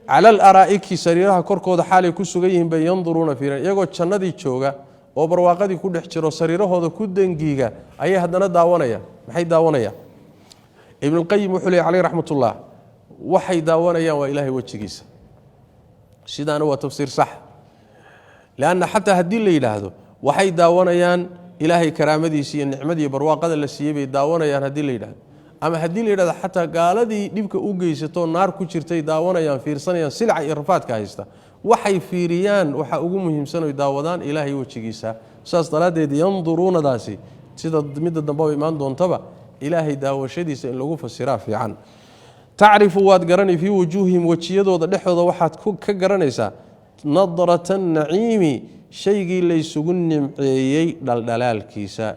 Cala alaraa'iki, sariiraha korkooda xaalay ku sugan yihiin bay yanduruuna, fiiran. Iyagoo jannadii jooga oo barwaaqadii ku dhex jiro, sariirahooda ku dangiiga, ayay haddana daawanayaan. Maxay daawanayaan? Ibnulqayim wuxuu leey caleyh raxmatullah, waxay daawanayaan waa Ilaahay wejigiisa. Sidaana waa tafsiir sax, leanna xataa haddii la yidhaahdo waxay daawanayaan Ilaahay karaamadiisi iyo nicmadii barwaaqada la siiyey bay daawanayaan haddii la yidhahdo, ama haddii la yidhahdo xataa gaaladii dhibka u geysatoo naar ku jirtay daawanayaan, fiirsanayaan silca iyo rafaadka haysta, waxay fiiriyaan waxaa ugu muhiimsan oy daawadaan Ilaahay wejigiisa. Saas daraaddeed yanduruunadaasi, sida midda dambeba imaan doontaba, Ilaahay daawashadiisa in lagu fasiraa fiican. Tacrifu, waad garanay, fii wujuuhihim, wejiyadooda dhexdooda waxaad ka garanaysaa, nadrata naciimi, shaygii laysugu nimceeyey dhaldhalaalkiisa.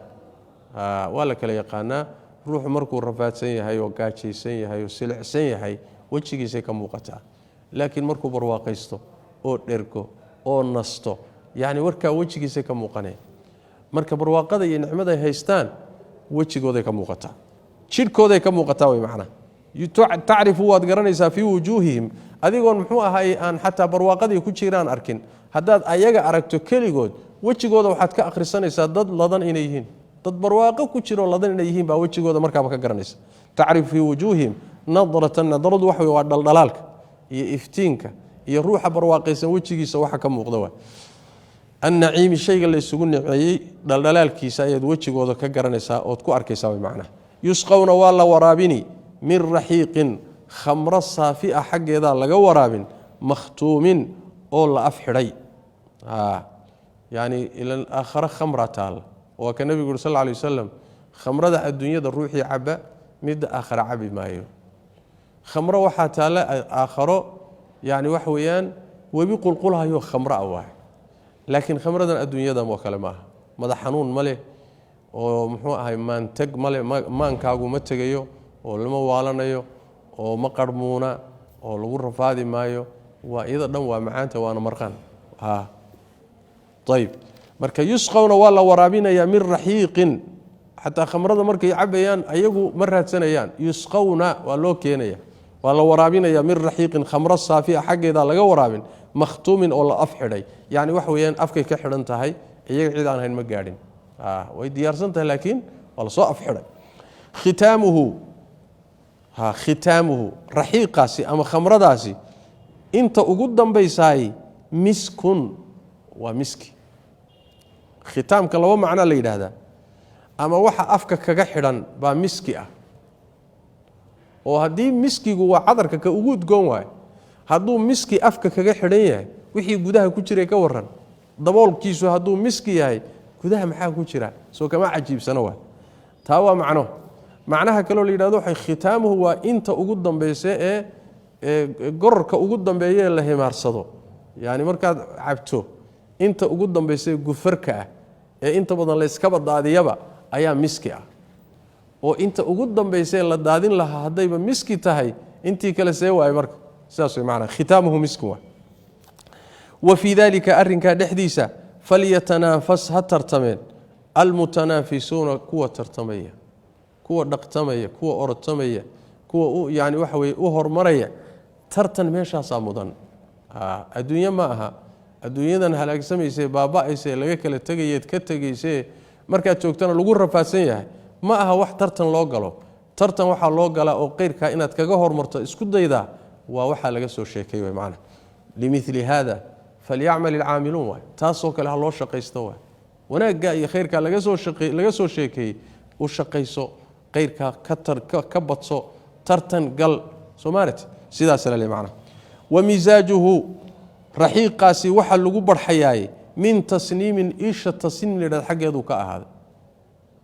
Waa la kala yaqaanaa, ruuxu markuu rafaadsan yahay oo gaajaysan yahay oo silicsan yahay wejigiisay ka muuqataa, laakiin markuu barwaaqaysto oo dhergo oo nasto, yacni warkaa wejigiisay ka muuqanaya. Marka barwaaqada iyo nicmada ay haystaan wejigooday ka muuqataa, jidhkooday ka muuqataa way macnaha. Tacrifu, waad garanaysaa, fii wujuuhihim, adigoon muxuu ahaay aan xataa barwaaqadii ku jiraan arkin, haddaad ayaga aragto keligood, wejigooda waxaad ka akhrisanaysaa dad ladan inay yihiin, dad barwaaqo ku jiroo ladan inay yihiin baa wejigooda markaaba ka garanaysa. Tacrifu fii wujuuhihim nadratan, nadradu waxa wey waa dhaldhalaalka iyo iftiinka iyo ruuxa barwaaqaysan wejigiisa waxa ka muuqda waa annaciimi, shayga la isugu niceeyey dhaldhalaalkiisa ayaad wejigooda ka garanaysaa ood ku arkaysaa way macnaha. Yusqawna, waa la waraabini, min raxiiqin, khamro saafi ah xaggeedaa laga waraabin, makhtuumin, oo la af xidhay. Yani ilan aakhare khamra taalla. Waa ka nebigu uri sal lla alay wasalam, khamrada adduunyada ruuxii caba midda aakhare cabi maayo. Khamro waxaa taalla aakharo, yani waxa weeyaan webi qulqulhayo khamro ah waay, laakiin khamradan adduunyadan oo kale maaha. Madax xanuun ma leh oo muxuu ahay maanteg male, maankaagu ma tegayo oo lama waalanayo oo ma qarhmuuna oo lagu rafaadi maayo. Waa iyada dhan waa macaanta, waana marqaan. Ayib, marka yusqawna, waa la waraabinayaa, min raxiiqin. Xataa khamrada markay cabayaan ayagu ma raadsanayaan, yusqawna, waa loo keenaya, waa la waraabinaya, min raxiiqin, khamro saafi a xaggeedaa laga waraabin, makhtuumin, oo la af xidhay. Yani waxa weeyaan afkay ka xidhan tahay, iyaga cid aan hayn ma gaadhin, way diyaarsan tahay, laakiin waa lasoo af xidhay. Khitaamuhu, khitaamuhu, raxiiqaasi ama khamradaasi inta ugu dambaysaay, miskun, waa miski. Khitaamka laba macnaa la yidhaahdaa, ama waxa afka kaga xidhan baa miski ah, oo haddii miskigu waa cadarka ka ugu udgoon waayo, hadduu miski afka kaga xidhan yahay, wixii gudaha ku jiray ka waran? Daboolkiisu hadduu miski yahay, gudaha maxaa ku jira? Soo kama cajiibsano waay. Taa waa macno. Macnaha kaloo la yidhahdo waxay khitaamuhu waa inta ugu dambaysa ee gororka ugu dambeeya ee la himaarsado, yani markaad cabto inta ugu dambaysa ee gufarka ah ee inta badan layskaba daadiyaba ayaa miski ah. Oo inta ugu dambaysee la daadin lahaa haddayba miski tahay, intii kale see waay? Marka sidaas way macnaa, khitaamuhu misku waay. Wa fii dalika, arrinkaa dhexdiisa, falyatanaafas, ha tartameen, almutanaafisuuna, kuwa tartamaya, kuwa dhaqtamaya, kuwa orotamaya, kuwa yani waxa weye u hormaraya tartan, meeshaasaa mudan. Adduunye ma aha. Adduunyadan halaagsamayse, baaba-ayse, laga kala tegayeed ka tegayse, markaad joogtana lagu rafaadsan yahay, ma aha wax tartan loo galo. Tartan waxaa loo galaa oo qeyrkaa inaad kaga hormarto isku daydaa waa waxaa laga soo sheekay wey macana. Limili haada falyacmal ilcaamiluun waay. Taasoo kale ha loo shaqaysto waay. Wanaagga iyo khayrkaa laga soo sheekeeyey u shaqayso, khayrkaa ka badso, tartan gal, soo maarati? Sidaas lale macnaha. Wa misaajuhu, raxiiqaasi waxa lagu barxayaay, min tasniimin, isha tasniim la yidhahdo xaggeeduu ka ahaaday.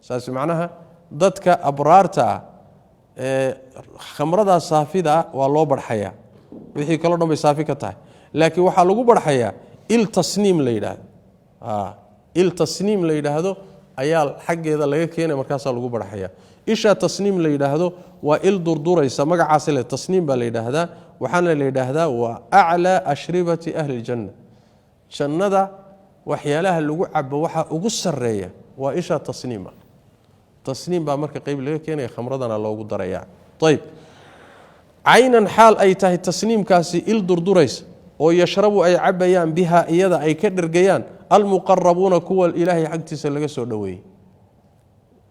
Saas macnaha, dadka abraarta ah ee khamradaa saafida ah waa loo barxayaa. Wixii kaloo dhan bay saafi ka tahay, laakiin waxaa lagu barxayaa il tasniim la yidhaahdo. Il tasniim la yidhaahdo ayaa xaggeeda laga keenaya, markaasaa lagu barxayaa. Isha tasniim la yidhaahdo waa il durduraysa, magacaas le tasniim baa la yidhaahdaa. Waxaana la yidhaahdaa waa aclaa ashribati ahli ljanna. Jannada waxyaalaha lagu cabo waxaa ugu sareeya waa isha tasniima. Tasniim baa marka qeyb laga keenaya, khamradana loogu daraya. Ayb, caynan xaal ay tahay tasniimkaasi il durduraysa oo yashrabu, ay cabayaan, bihaa, iyada ay ka dhergayaan, almuqarabuuna, kuwa Ilaahay xagtiisa laga soo dhoweeyey.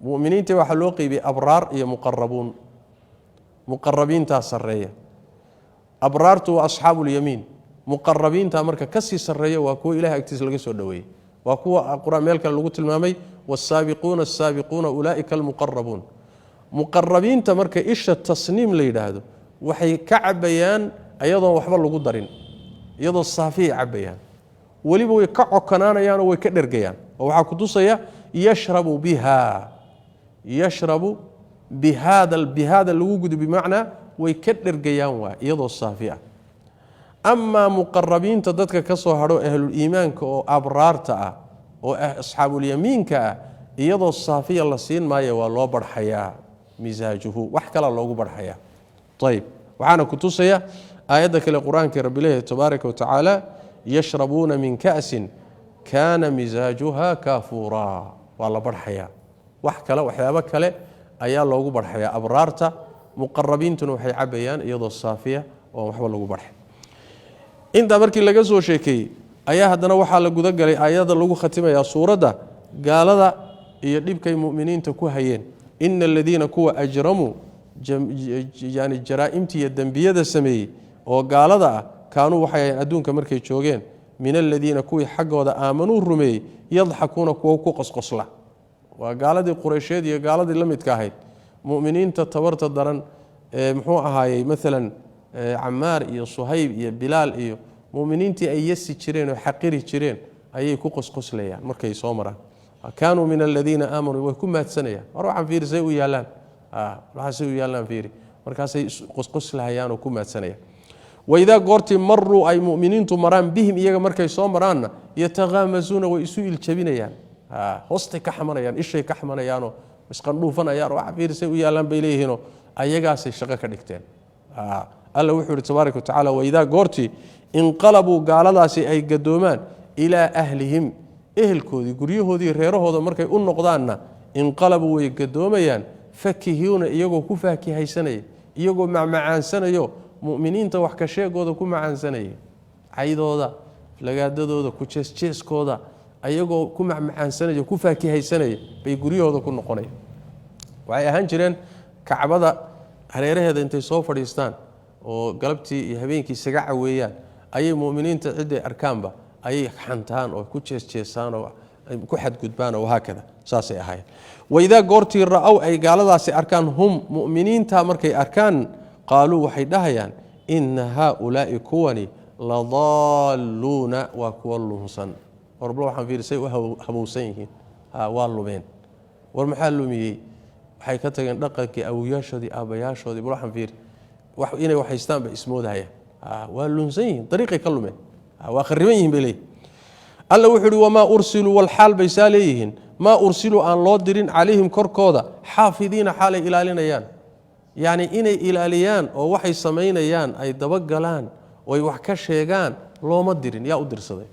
Muminiinta waxaa loo qeybiyey abraar iyo muqarabuun. Muqarabiintaa sareeya, abraartu waa asxaabuulyamiin. Muqarabiinta marka kasii sareeya waa kuwa Ilahay agtiisa laga soo dhoweeyey, waa kuwa qur-aan meel kale lagu tilmaamay: "Wsaabiquuna asaabiquuna ulaaika almuqarabuun." Muqarabiinta marka isha tasniim la yidhaahdo waxay ka cabayaan iyadoon waxba lagu darin, iyadoo saafiyay cabayaan. Weliba way ka cokanaanayaanoo way ka dhergayaan, oo waxaa kutusaya yashrabu biha, yashrabu bihaada, bihaada lagu gudo, bimacnaa way ka dhergayaan, waa iyadoo saafi ah. Amaa muqarabiinta dadka ka soo hadho, ahluliimaanka oo abraarta ah oo asxaabulyamiinka ah, iyadoo saafiya la siin maayo, waa loo barxayaa. Misaajuhu wax kalaa loogu barxayaa. Ayb, waxaana kutusaya aayadda kale qur-aanka rabbi leeyahy tabaaraka watacaala: "Yashrabuuna min ka'sin kaana misaajuha kaafuuraa." Waa la barxayaa, wax kale, waxyaabo kale ayaa loogu barxayaa abraarta. Muqarabiintuna waxay cabayaan iyadoo saafiya oon waxba lagu barxay. Intaa markii laga soo sheekeeyey ayaa haddana waxaa la gudagalay aayadda lagu khatimayaa suuradda, gaalada iyo dhibkay muminiinta ku hayeen. Ina aladiina, kuwa, ajramuu, yani jaraa'imta iyo dembiyada sameeyey oo gaalada ah, kaanuu, waxay ahayn adduunka markay joogeen, min aladiina, kuwii xaggooda, aamanuu, rumeeyey, yadxakuuna, kuwa ku qosqosla. Waa gaaladii Qureysheed iyo gaaladii la midka ahayd. Muminiinta tabarta daran ee muxuu ahaayey, maalan Camaar iyo Suhayb iyo Bilaal iyo muminiintii ay yasi jireen oo xaqiri jireen ayay ku qosqoslayaan markay soo maraan. Kaanuu min aladiina aamanuu, way ku maadsanayaan: "War waxaan fiirisay u yaallaan, waxaasay u yaallaan fiiri." Markaasay qosqoslahayaan oo ku maadsanayaan. Waidaa goortii maruu, ay muminiintu maraan, bihim, iyaga markay soo maraanna, yataqaamasuuna, way isu iljabinayaan, hoostay ka xamanayaan, ishay ka xamanayaanoo isqandhuufanayaan. "Waxa fiirisay u yaallaan," bay leeyihiinoo ayagaasay shaqo ka dhigteen. Alla wuxuu ihi tabaaraka watacala: waidaa goortii inqalabuu, gaaladaasi ay gadoomaan, ilaa ahlihim, ehelkoodii, guryahoodii, reerahooda markay u noqdaanna, inqalabuu, way gadoomayaan, fakihiuna, iyagoo ku faakihaysanaya, iyagoo macmacaansanayo muminiinta wax ka sheegooda ku macaansanaya, caydooda, lagaadadooda, ku jeesjeeskooda ayagoo ku macmacaansanaya, ku faakihaysanaya bay guryahooda ku noqonaya. Waxay ahaan jireen Kacbada hareeraheeda intay soo fadhiistaan oo galabtii iyo habeenkii isaga caweeyaan ayay muminiinta ciday arkaanba ayay xantaan oo ku jeesjeesaan oo ku xadgudbaan oo wahaakada. Saasay ahaayeen. Waidaa goortii ra-ow, ay gaaladaasi arkaan, hum, muminiinta markay arkaan, qaaluu, waxay dhahayaan: "Ina haaulaai, kuwani, ladaalluuna, waa kuwa lunsan. Warbal waxaan fiirisay u habowsan yihiin, waa lumeen. War maxaa lumiyey? Waxay ka tageen dhaqankii awoyaashoodii, aabbayaashoodii. Bal waxaan fiiri, inay wax haystaan bay ismoodahayaan. Waa lunsan yihiin, dariiqay ka lumeen, waa khariban yihin," bay leeyihin. Alla wuxuu uhi: "Wamaa ursiluu," walxaal bay saa leeyihiin. Maa ursiluu, aan loo dirin, calayhim korkooda, xaafidiina xaalay ilaalinayaan. Yacni inay ilaaliyaan oo waxay samaynayaan ay dabagalaan oo ay wax ka sheegaan looma dirin. Yaa u dirsaday?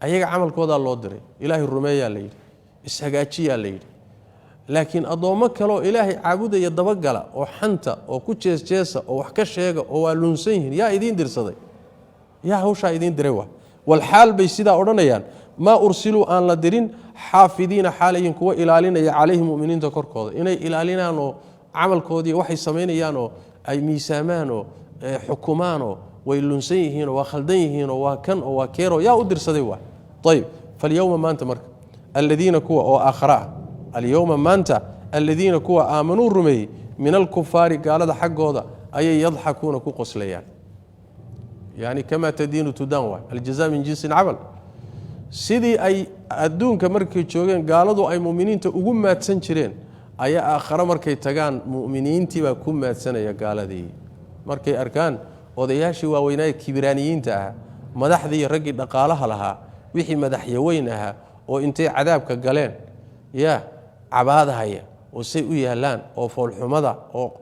Ayaga camalkoodaa loo diray. Ilaahay rumeeyaa la yidhi, ishagaajiyaa la yidhi. Laakiin addoommo kaleoo Ilaahay caabudaya dabagala oo xanta oo ku jeesjeesa oo wax ka sheega oo waa lunsan yihiin, yaa idiin dirsaday? Yaa hawshaa idiin diray? Waa walxaal bay sidaa odhanayaan. Maa ursiluu, aan la dirin, xaafidiina xaalayin kuwa ilaalinaya, calayhim muminiinta korkooda, inay ilaalinaan oo camalkoodii waxay samaynayaan oo ay miisaamaan oo xukumaan oo way lunsan yihiinoo waa khaldan yihiinoo waa kan oo waa keero, yaa u dirsaday? Waa ayib. Falyowma, maanta marka, aladiina kuwa oo aakhara ah, alyowma, maanta, aladiina kuwa aamanuu rumeeyey, min alkufaari gaalada xaggooda ayay yadxakuuna ku qoslayaan. Yani kamaa tadiinu tudaan, waay aljaza min jinsi camal. Sidii ay adduunka markay joogeen gaaladu ay muminiinta ugu maadsan jireen ayaa aakhare markay tagaan muminiintiibaa ku maadsanaya gaaladii. Markay arkaan odayaashii waaweynaaye kibiraaniyiinta ahaa, madaxdii, raggii dhaqaalaha lahaa, wixii madaxyaweyn ahaa oo intay cadaabka galeen yaa cabaadahaya oo say u yaalaan oo foolxumada oo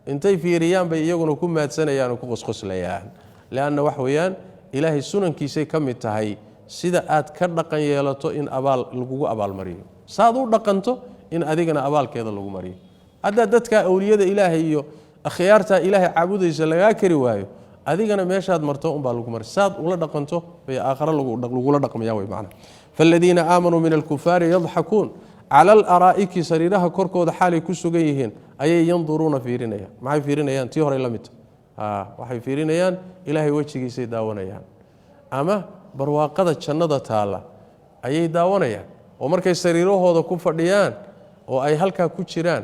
intay fiiriyaan bay iyaguna ku maadsanayaan oo ku qosqoslayaan. Leanna wax weeyaan, Ilaahay sunankiisay ka mid tahay sida aad ka dhaqan yeelato in abaal lagugu abaalmariyo, saad u dhaqanto in adigana abaalkeeda lagu mariyo. Haddaad dadka awliyada Ilaahay iyo akhyaartaa Ilaahay caabudaysa lagaa kari waayo, adigana meeshaad marto unbaa lagu mari. Saad ula dhaqanto bay aakhare lagula dhaqmaya wey macna. Faaladiina aamanuu min alkufaari yadxakuun cala alaraa'iki, sariiraha korkooda xaalay ku sugan yihiin ayay, yanduruuna fiirinayaan. Maxay fiirinayaan? Tii horey la midta. Waxay fiirinayaan Ilaahay wejigiisay daawanayaan ama barwaaqada jannada taalla ayay daawanayaan. Oo markay sariirahooda ku fadhiyaan oo ay halkaa ku jiraan,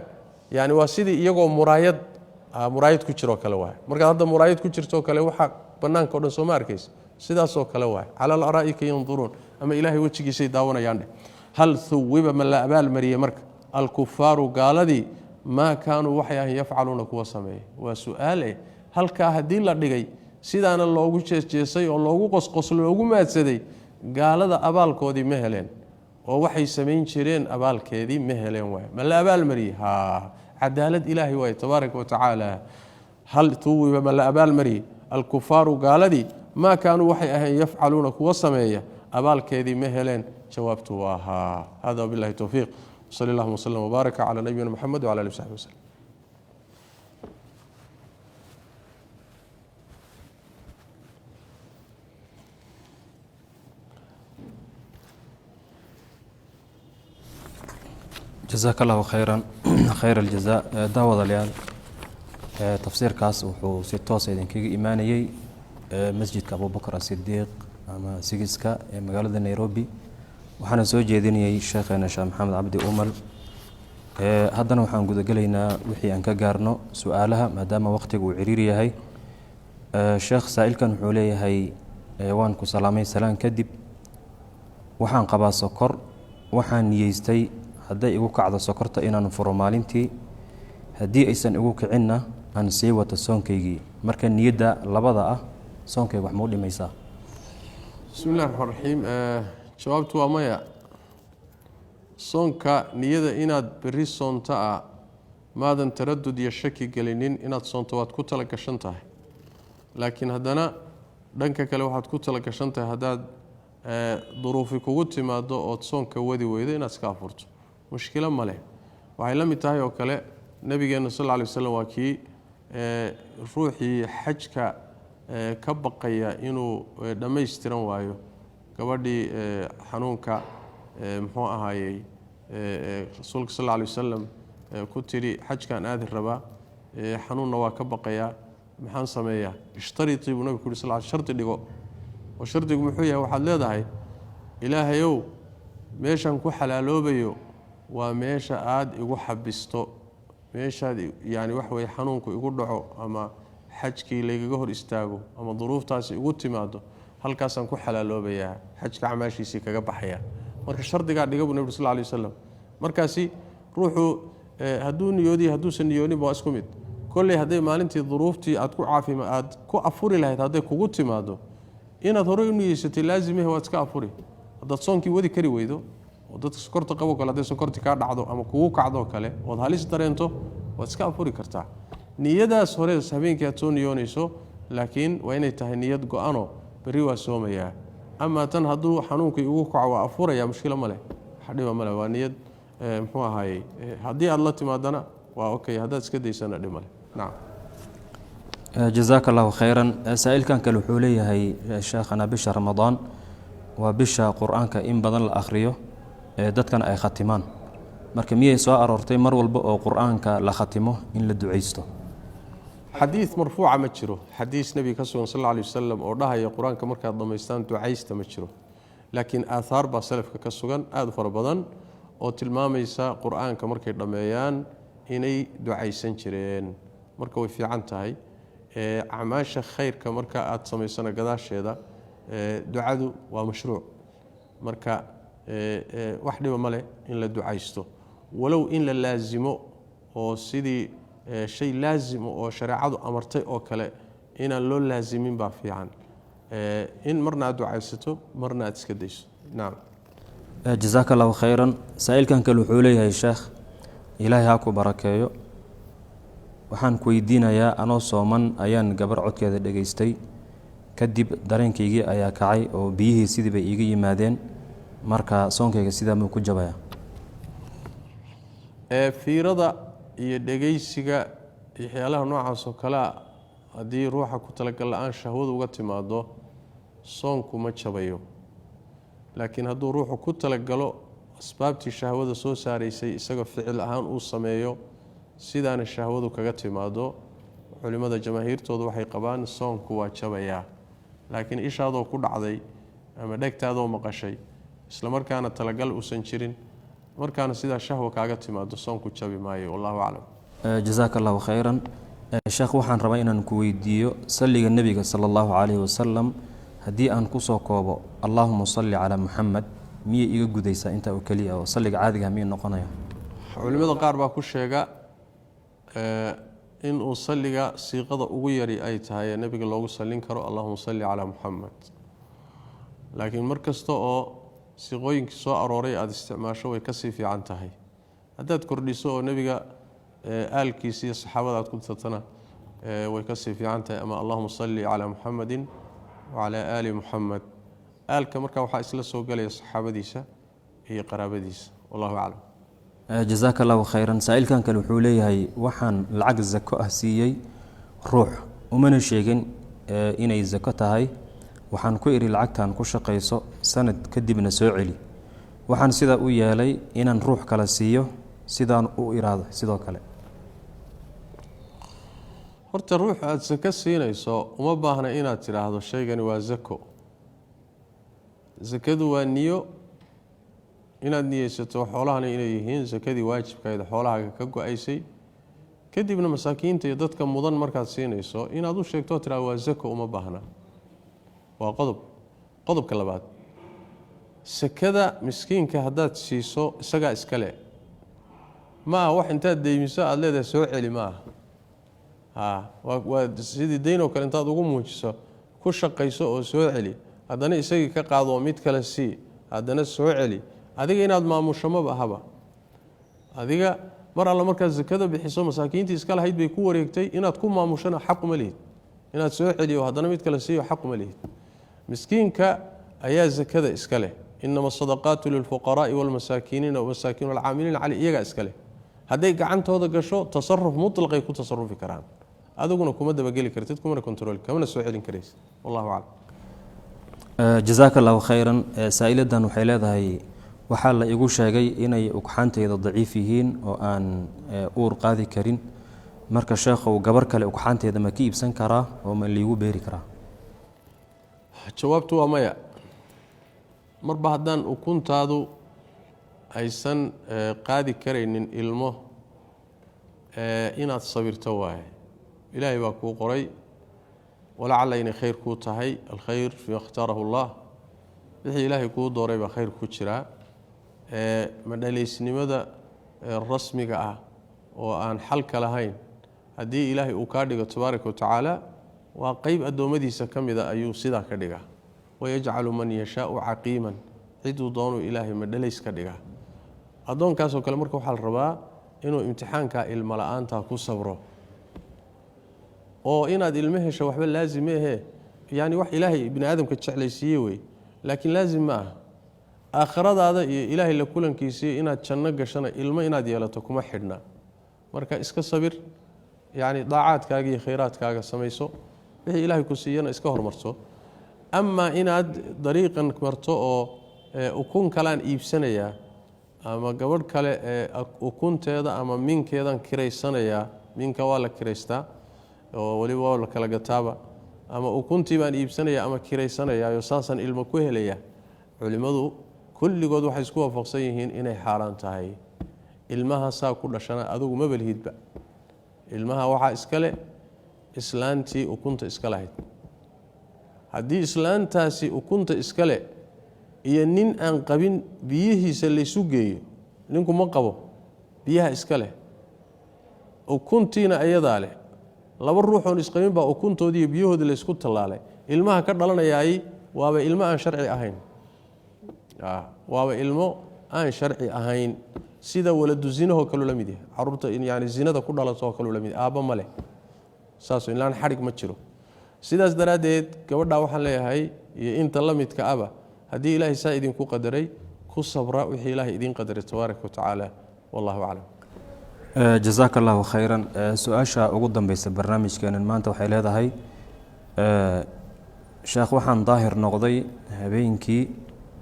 yani waa sidii iyagoo muraayad ku jiroo kale waay. Markaad hadda muraayad ku jirtoo kale, waxaa bannaanka o dhan sooma arkaysa? Sidaasoo kale waay. Cala alaraa'ika yanduruun ama Ilaahay wejigiisay daawanayaan dheh. Hal huwiba, ma la abaalmariyey marka, alkufaaru gaaladii, maa kaanuu waxay ahayn, yafcaluuna kuwa sameeyey? Waa su-aal. Halkaa haddii la dhigay, sidaana loogu jeesjeesay oo loogu qosqoslo, loogu maadsaday, gaalada abaalkoodii ma heleen oo waxay samayn jireen abaalkeedii ma heleen waay? Ma la abaalmariyey? Ha, cadaalad Ilaahay waay tabaaraka wa tacaala. Hal tuwiba, ma la abaalmariyey, alkufaaru gaaladii, maa kaanuu waxay ahayn, yafcaluuna kuwa sameeya, abaalkeedii ma heleen? Jawaabtu waa haa. Hada wabillahi towfiiq. Sali allahuma wslm wbaaraka cala nabiyina Moxamed wcala alih w saxbi waslem. Jazaak allahu khayran khayr aljaza. Daawadayaal, tafsiirkaas wuxuu si toosa idinkaga imaanayey masjidka Abubakar Asidiiq ama Sigiska ee magaalada Nairobi, waxaana soo jeedinayey sheekheena Sheekh Maxamed Cabdi Umal. Haddana waxaan gudagelaynaa wixii aan ka gaarno su-aalaha, maadaama waqtiga uu ciriiri yahay. Sheekh, saa-ilkan wuxuu leeyahay: waan ku salaamay, salaan kadib waxaan qabaa sokor. Waxaan niyeystay hadday igu kacdo sokorta inaan furo maalintii, haddii aysan igu kicinna aan sii wato soonkaygii. Marka niyadda labada ah soonkayga wax mau dhimaysaa? Bismi illahi raxmaan raxiim. Jawaabtu waa maya. Soonka niyada inaad berri soonto ah, maadan taradud iyo shaki gelinin inaad soonto, waad ku tala gashan tahay. Laakiin haddana dhanka kale waxaad ku tala gashan tahay haddaad duruufi kugu timaado ood soonka wadi weydo inaad iska afurto, mushkilo ma leh. Waxay la mid tahay oo kale Nabigeena sal alla alay waslam waa kii ruuxii xajka ka baqaya inuu dhammaystiran waayo, gabadhii xanuunka muxuu ahaayey, Rasuulka sal alla alay wasalam ku tidhi: "Xajkaan aadi rabaa, xanuunna waa ka baqayaa, maxaan sameeyaa?" "Ishtaritii," buu nabigu ku yuri sal, "shardi dhigo." Oo shardigu muxuu yahay? Waxaad leedahay: "Ilaahayow, meeshaan ku xalaaloobayo waa meesha aada igu xabisto, meeshaad yani wax weye xanuunku igu dhaco ama xajkii laygaga hor istaago ama duruuftaasi igu timaado, halkaasaan ku xalaaloobayaa, xajka camaashiisii kaga baxaya." Marka shardigaa dhiga buu nabig sal lay wasalam. Markaasi ruuxu hadduu niyoodiy hadduusan niyooninba waa isku mid. Kolley hadday maalintii duruuftii aad ku caafima aad ku afuri lahayd hadday kugu timaado, inaad horey u niyeysatay laazimahe, waad iska afuri haddaad soonkii wadi kari weydo. Oo dadka sokorta qabo kale, hadday sokorti kaa dhacdo ama kugu kacdoo kale ood halis dareento, waad iska afuri kartaa. Niyadaas hore habeenkii aad soo niyoonayso, laakiin waa inay tahay niyad go-ano, berri waa soomayaa. Amaa tan hadduu xanuunkii igu kaco waa afuraya, mushkilo ma leh, wax dhiba ma leh. Waa niyad muxuu ahaayey, haddii aad la timaadana waa okay, haddaad iska daysana dhib ma leh. Nacam. Jazaaka allahu khayran. Saa-iilkan kale wuxuu leeyahay, sheekhana, bisha Ramadaan waa bisha Qur-aanka in badan la akhriyo ee dadkana ay khatimaan. Marka miyay soo aroortay mar walba oo Qur-aanka la khatimo in la ducaysto? Xadiid marfuuca ma jiro, xadiis nebiga ka sugan sal alla alay wasalam oo dhahaya Qur-aanka markaad dhammaystaan ducaysta ma jiro. Laakiin aathaar baa salafka ka sugan aada u fara badan oo tilmaamaysa Qur-aanka markay dhammeeyaan inay ducaysan jireen. Marka way fiican tahay acmaasha khayrka marka aada samaysana gadaasheeda ducadu waa mashruuc. Marka wax dhiba ma leh in la ducaysto, walow in la laasimo oo sidii shay laazim oo shareecadu amartay oo kale inaan loo laasimin baa fiican, in marna aad ducaysato, marna aad iska dayso. Nacam. Jazaaka allahu khayran. Saa-iilkan kale wuxuu leeyahay, sheekh, Ilaahay ha ku barakeeyo, waxaan ku weydiinayaa, anoo sooman ayaan gabar codkeeda dhegaystay, kadib dareenkaygii ayaa kacay oo biyihii sidii bay iiga yimaadeen. Marka soonkayga sidaa muu ku jabayaa? Fiirada iyo dhegaysiga iyo waxyaalaha noocaas oo kalea, haddii ruuxa ku talagal la-aan shahwadu uga timaado, soonku ma jabayo. Laakiin hadduu ruuxu ku talagalo, asbaabtii shahwada soo saaraysay isagoo ficil ahaan uu sameeyo, sidaana shahwadu kaga timaado, culimmada jamaahiirtoodu waxay qabaan soonku waa jabayaa. Laakiin ishaadoo ku dhacday ama dhegtaadoo maqashay, isla markaana talagal uusan jirin, markaana sidaa shahwa kaaga timaado, soonku jabi maayo. Wallahu aclam. Jazaaka allahu khayran. Sheekh, waxaan rabaa inaan ku weydiiyo salliga nebiga sala allahu calayhi wasalam. Haddii aan kusoo koobo "Allaahuma salli calaa Muxamed", miyay iga gudaysaa intaa oo keliya, oo salliga caadiga miyuu noqonaya? Culimmada qaar baa ku sheega inuu salliga siiqada ugu yari ay tahay ee nebiga loogu sallin karo "Allahuma salli calaa Muxamed". Laakiin mar kasta oo siiqooyinkii soo arooray aada isticmaasho, way kasii fiican tahay. Haddaad kordhiso oo nebiga aalkiisa iyo saxaabada aad ku dartana, way kasii fiican tahay. Ama "Allahuma salli calaa Muxamedin wacalaa aali Muxamed". Aalka markaa waxaa isla soo gelaya saxaabadiisa iyo qaraabadiisa. Wallahu aclam. Jazaaka allahu khayran. Saa-iilkan kale wuxuu leeyahay, waxaan lacag zako ah siiyey ruux, umana sheegin inay zako tahay. Waxaan ku idhi, "Lacagtan ku shaqayso, sanad kadibna soo celi." Waxaan sidaa u yeelay inaan ruux kale siiyo, sidaan u iraado sidoo kale. Horta ruux aada sako siinayso uma baahna inaad tidhaahdo shaygani waa zako. Sakadu waa niyo, inaad niyeysato xoolahani inay yihiin sakadii waajibkayd xoolahaaga ka go-aysay. Kadibna masaakiinta iyo dadka mudan markaad siinayso inaad u sheegto, tidhahdo waa zako, uma baahna. Waa qodob. Qodobka labaad, sakada miskiinka haddaad siiso, isagaa iskale. Ma aha wax intaad deymiso aada leedahay soo celi, ma aha. Waa sidii dayn oo kale, intaad ugu muujiso ku shaqayso oo soo celi, haddana isagii ka qaado, mid kale sii, haddana soo celi. Adiga inaad maamusho maba ahaba. Adiga mar alla markaad sakada bixiso, masaakiintii iska lahayd bay ku wareegtay. Inaad ku maamushona xaquma lihid, inaad soo celiyo haddana mid kale siiyo xaquma lihid. Miskiinka ayaa sakada iska leh. "Inama asadaqaatu lilfuqaraai walmasaakiiniina wamasaakiin alcaamiliina caley", iyagaa iska leh. Hadday gacantooda gasho, tasaruf mutlaqay ku tasarufi karaan. Adiguna kuma dabageli kartid, kumana kontroli, kamana soo celin karaysid. Wallahu aclam. Jazaaka allahu khayran. Saa-iladan waxay leedahay, waxaa la igu sheegay inay ugxaanteyda daciif yihiin oo aan uur qaadi karin. Marka sheekhow, gabar kale ugxaanteeda ma ka iibsan karaa oo ma liigu beeri karaa? Jawaabtu waa maya. Marba haddaan ukuntaadu aysan qaadi karaynin ilmo, inaad sabirto waaye. Ilaahay baa kuu qoray, walacalla inay khayr kuu tahay. Alkhayr fima ikhtaarahu allah. Wixii Ilaahay kuu dooray baa khayr ku jiraa. Madhalaysnimada rasmiga ah oo aan xalka lahayn haddii Ilaahay uu kaa dhigo tabaaraka wa tacaala, waa qeyb addoommadiisa ka mida ayuu sidaa ka dhigaa. "Wayajcalu man yashaau caqiiman". Ciduu doonuu Ilaahay madhalays ka dhigaa. Addoonkaasoo kale marka waxaa la rabaa inuu imtixaankaa ilmo la-aantaa ku sabro, oo inaad ilmo hesho waxba laazim ahee, yani wax Ilaahay bini aadamka jeclaysiiye wey, laakiin laazim ma aha. Aakhiradaada iyo Ilaahay la kulankiisiiyo inaad janno gashana ilmo inaad yeelato kuma xidhna. Marka iska sabir, yacni daacaadkaaga iyo khayraadkaaga samayso, wixii Ilaahay ku siiyana iska hormarso. Amaa inaad dariiqan marto oo ukun kalaan iibsanayaa ama gabadh kale ee ukunteeda ama minkeedan kiraysanayaa, minka waa la kiraystaa oo weliba waa la kala gataaba, ama ukuntii baan iibsanaya ama kiraysanayaayo saasaan ilmo ku helaya, culimmadu kulligood waxay isku waafaqsan yihiin inay xaaraan tahay. Ilmaha saa ku dhashana adigu ma balhidba, ilmaha waxaa iskale islaantii ukunta iska lahayd. Haddii islaantaasi ukunta iskale iyo nin aan qabin biyihiisa laysu geeyo, ninku ma qabo, biyaha iska leh, ukuntiina iyadaa leh, laba ruuxoon isqabin baa ukuntoodii iyo biyahoodii laysku tallaalay, ilmaha ka dhalanayaay waaba ilmo aan sharci ahayn, waaba ilmo aan sharci ahayn, sida waladu zinahoo kaleu la mid yahay. Caruurta yani zinada ku dhalatoo kaleu la mid yahay, aabba ma leh, saas ilaan xadhig ma jiro. Sidaas daraaddeed gabadhaa waxaan leeyahay iyo inta la midka aba, haddii Ilaahay saa idinku qadaray, ku sabra wixii Ilaahay idiin qadaray tabaaraka wa tacaala. Wallahu aclam. Jazaaka Allahu khayran. Su-aasha ugu dambeysa barnaamijkeenan maanta waxay leedahay: sheekh, waxaan daahir noqday habeenkii,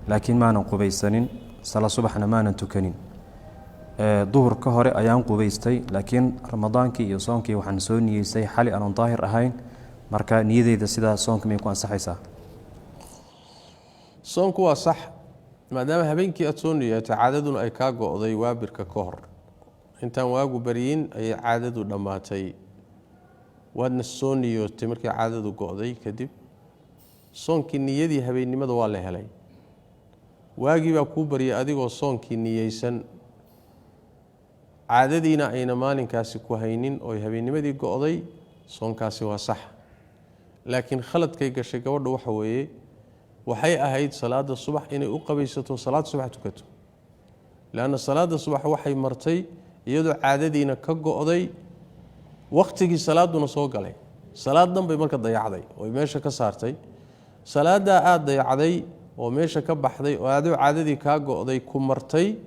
laakiin maanan qubaysanin, sala subaxna maanan tukanin. Duhur ka hore ayaan qubaystay, laakiin Ramadaankii iyo soonkii waxaan soo niyeystay xali aanan daahir ahayn. Marka niyadeyda sidaa soonka miyay ku ansaxaysaa? Soonku waa sax, maadaama habeenkii aad soo niyeeto, caadaduna ay kaa go-day waabirka ka hor. Intaan waagu baryin ayay caadadu dhammaatay, waadna soo niyootay markii caadadu go-day kadib. Soonkii niyadii habeennimada waa la helay, waagii baa kuu baryay adigoo soonkii niyeysan, caadadiina ayna maalinkaasi ku haynin ooy habeennimadii go-day, soonkaasi waa sax. Laakiin khaladkay gashay gabadhu waxa weeye, waxay ahayd salaada subax inay u qabaysato, salaad subax tukato, leanna salaada subax waxay martay iyadoo caadadiina ka go-day, wakhtigii salaaduna soo galay. Salaad dhan bay marka dayacday oy meesha ka saartay. Salaaddaa aada dayacday oo meesha ka baxday oo adoo caadadii kaa go-day ku martay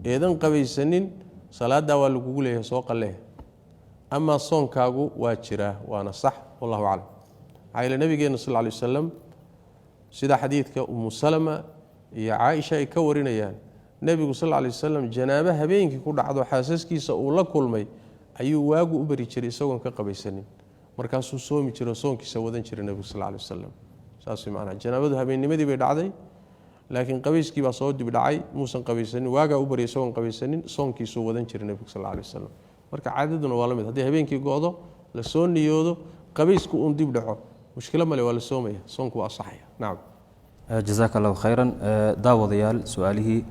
eedan qabaysanin, salaaddaa waa lagugu leeyahay, soo qallee. Amaa soonkaagu waa jiraa, waana sax. Wallahu aclam. Maxaa yeele nabigeena sal ly wasalam, sida xadiidka Umu Salama iyo Caaisha ay ka warinayaan, nebigu sal lay wasalam janaabo habeenkii ku dhacdo xaasaskiisa uu la kulmay ayuu waagu u bari jiray isagoon ka qabaysanin, markaasuu soomi jiro, soonkiisa wadan jiray nebigu sal lay wasalam. Saas macnaha, janaabadu habeennimadii bay dhacday, laakiin qabayskii baa soo dib dhacay, muusan qabaysanin, waagaa u baryay isagoon qabaysanin, soonkiisuu wadan jiray nebigu sal lay wasalam. Marka caadaduna waa la mid, haddii habeenkii go-do, la soo niyoodo, qabaysku uun dib dhaco, mushkilo male, waa la soomaya, soonku waa asaxaya. Nacam. Jazaaka Allahu khayran. Daawadayaal, su-aalihii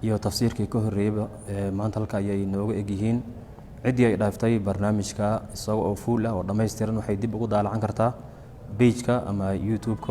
iyo tafsiirkii ka horreeyeyba maanta halka ayay nooga egyihiin. Ciddii ay dhaaftay barnaamijka isaga oo fuul ah oo dhammaystiran waxay dib ugu daalacan kartaa page-ka ama YouTube-ka.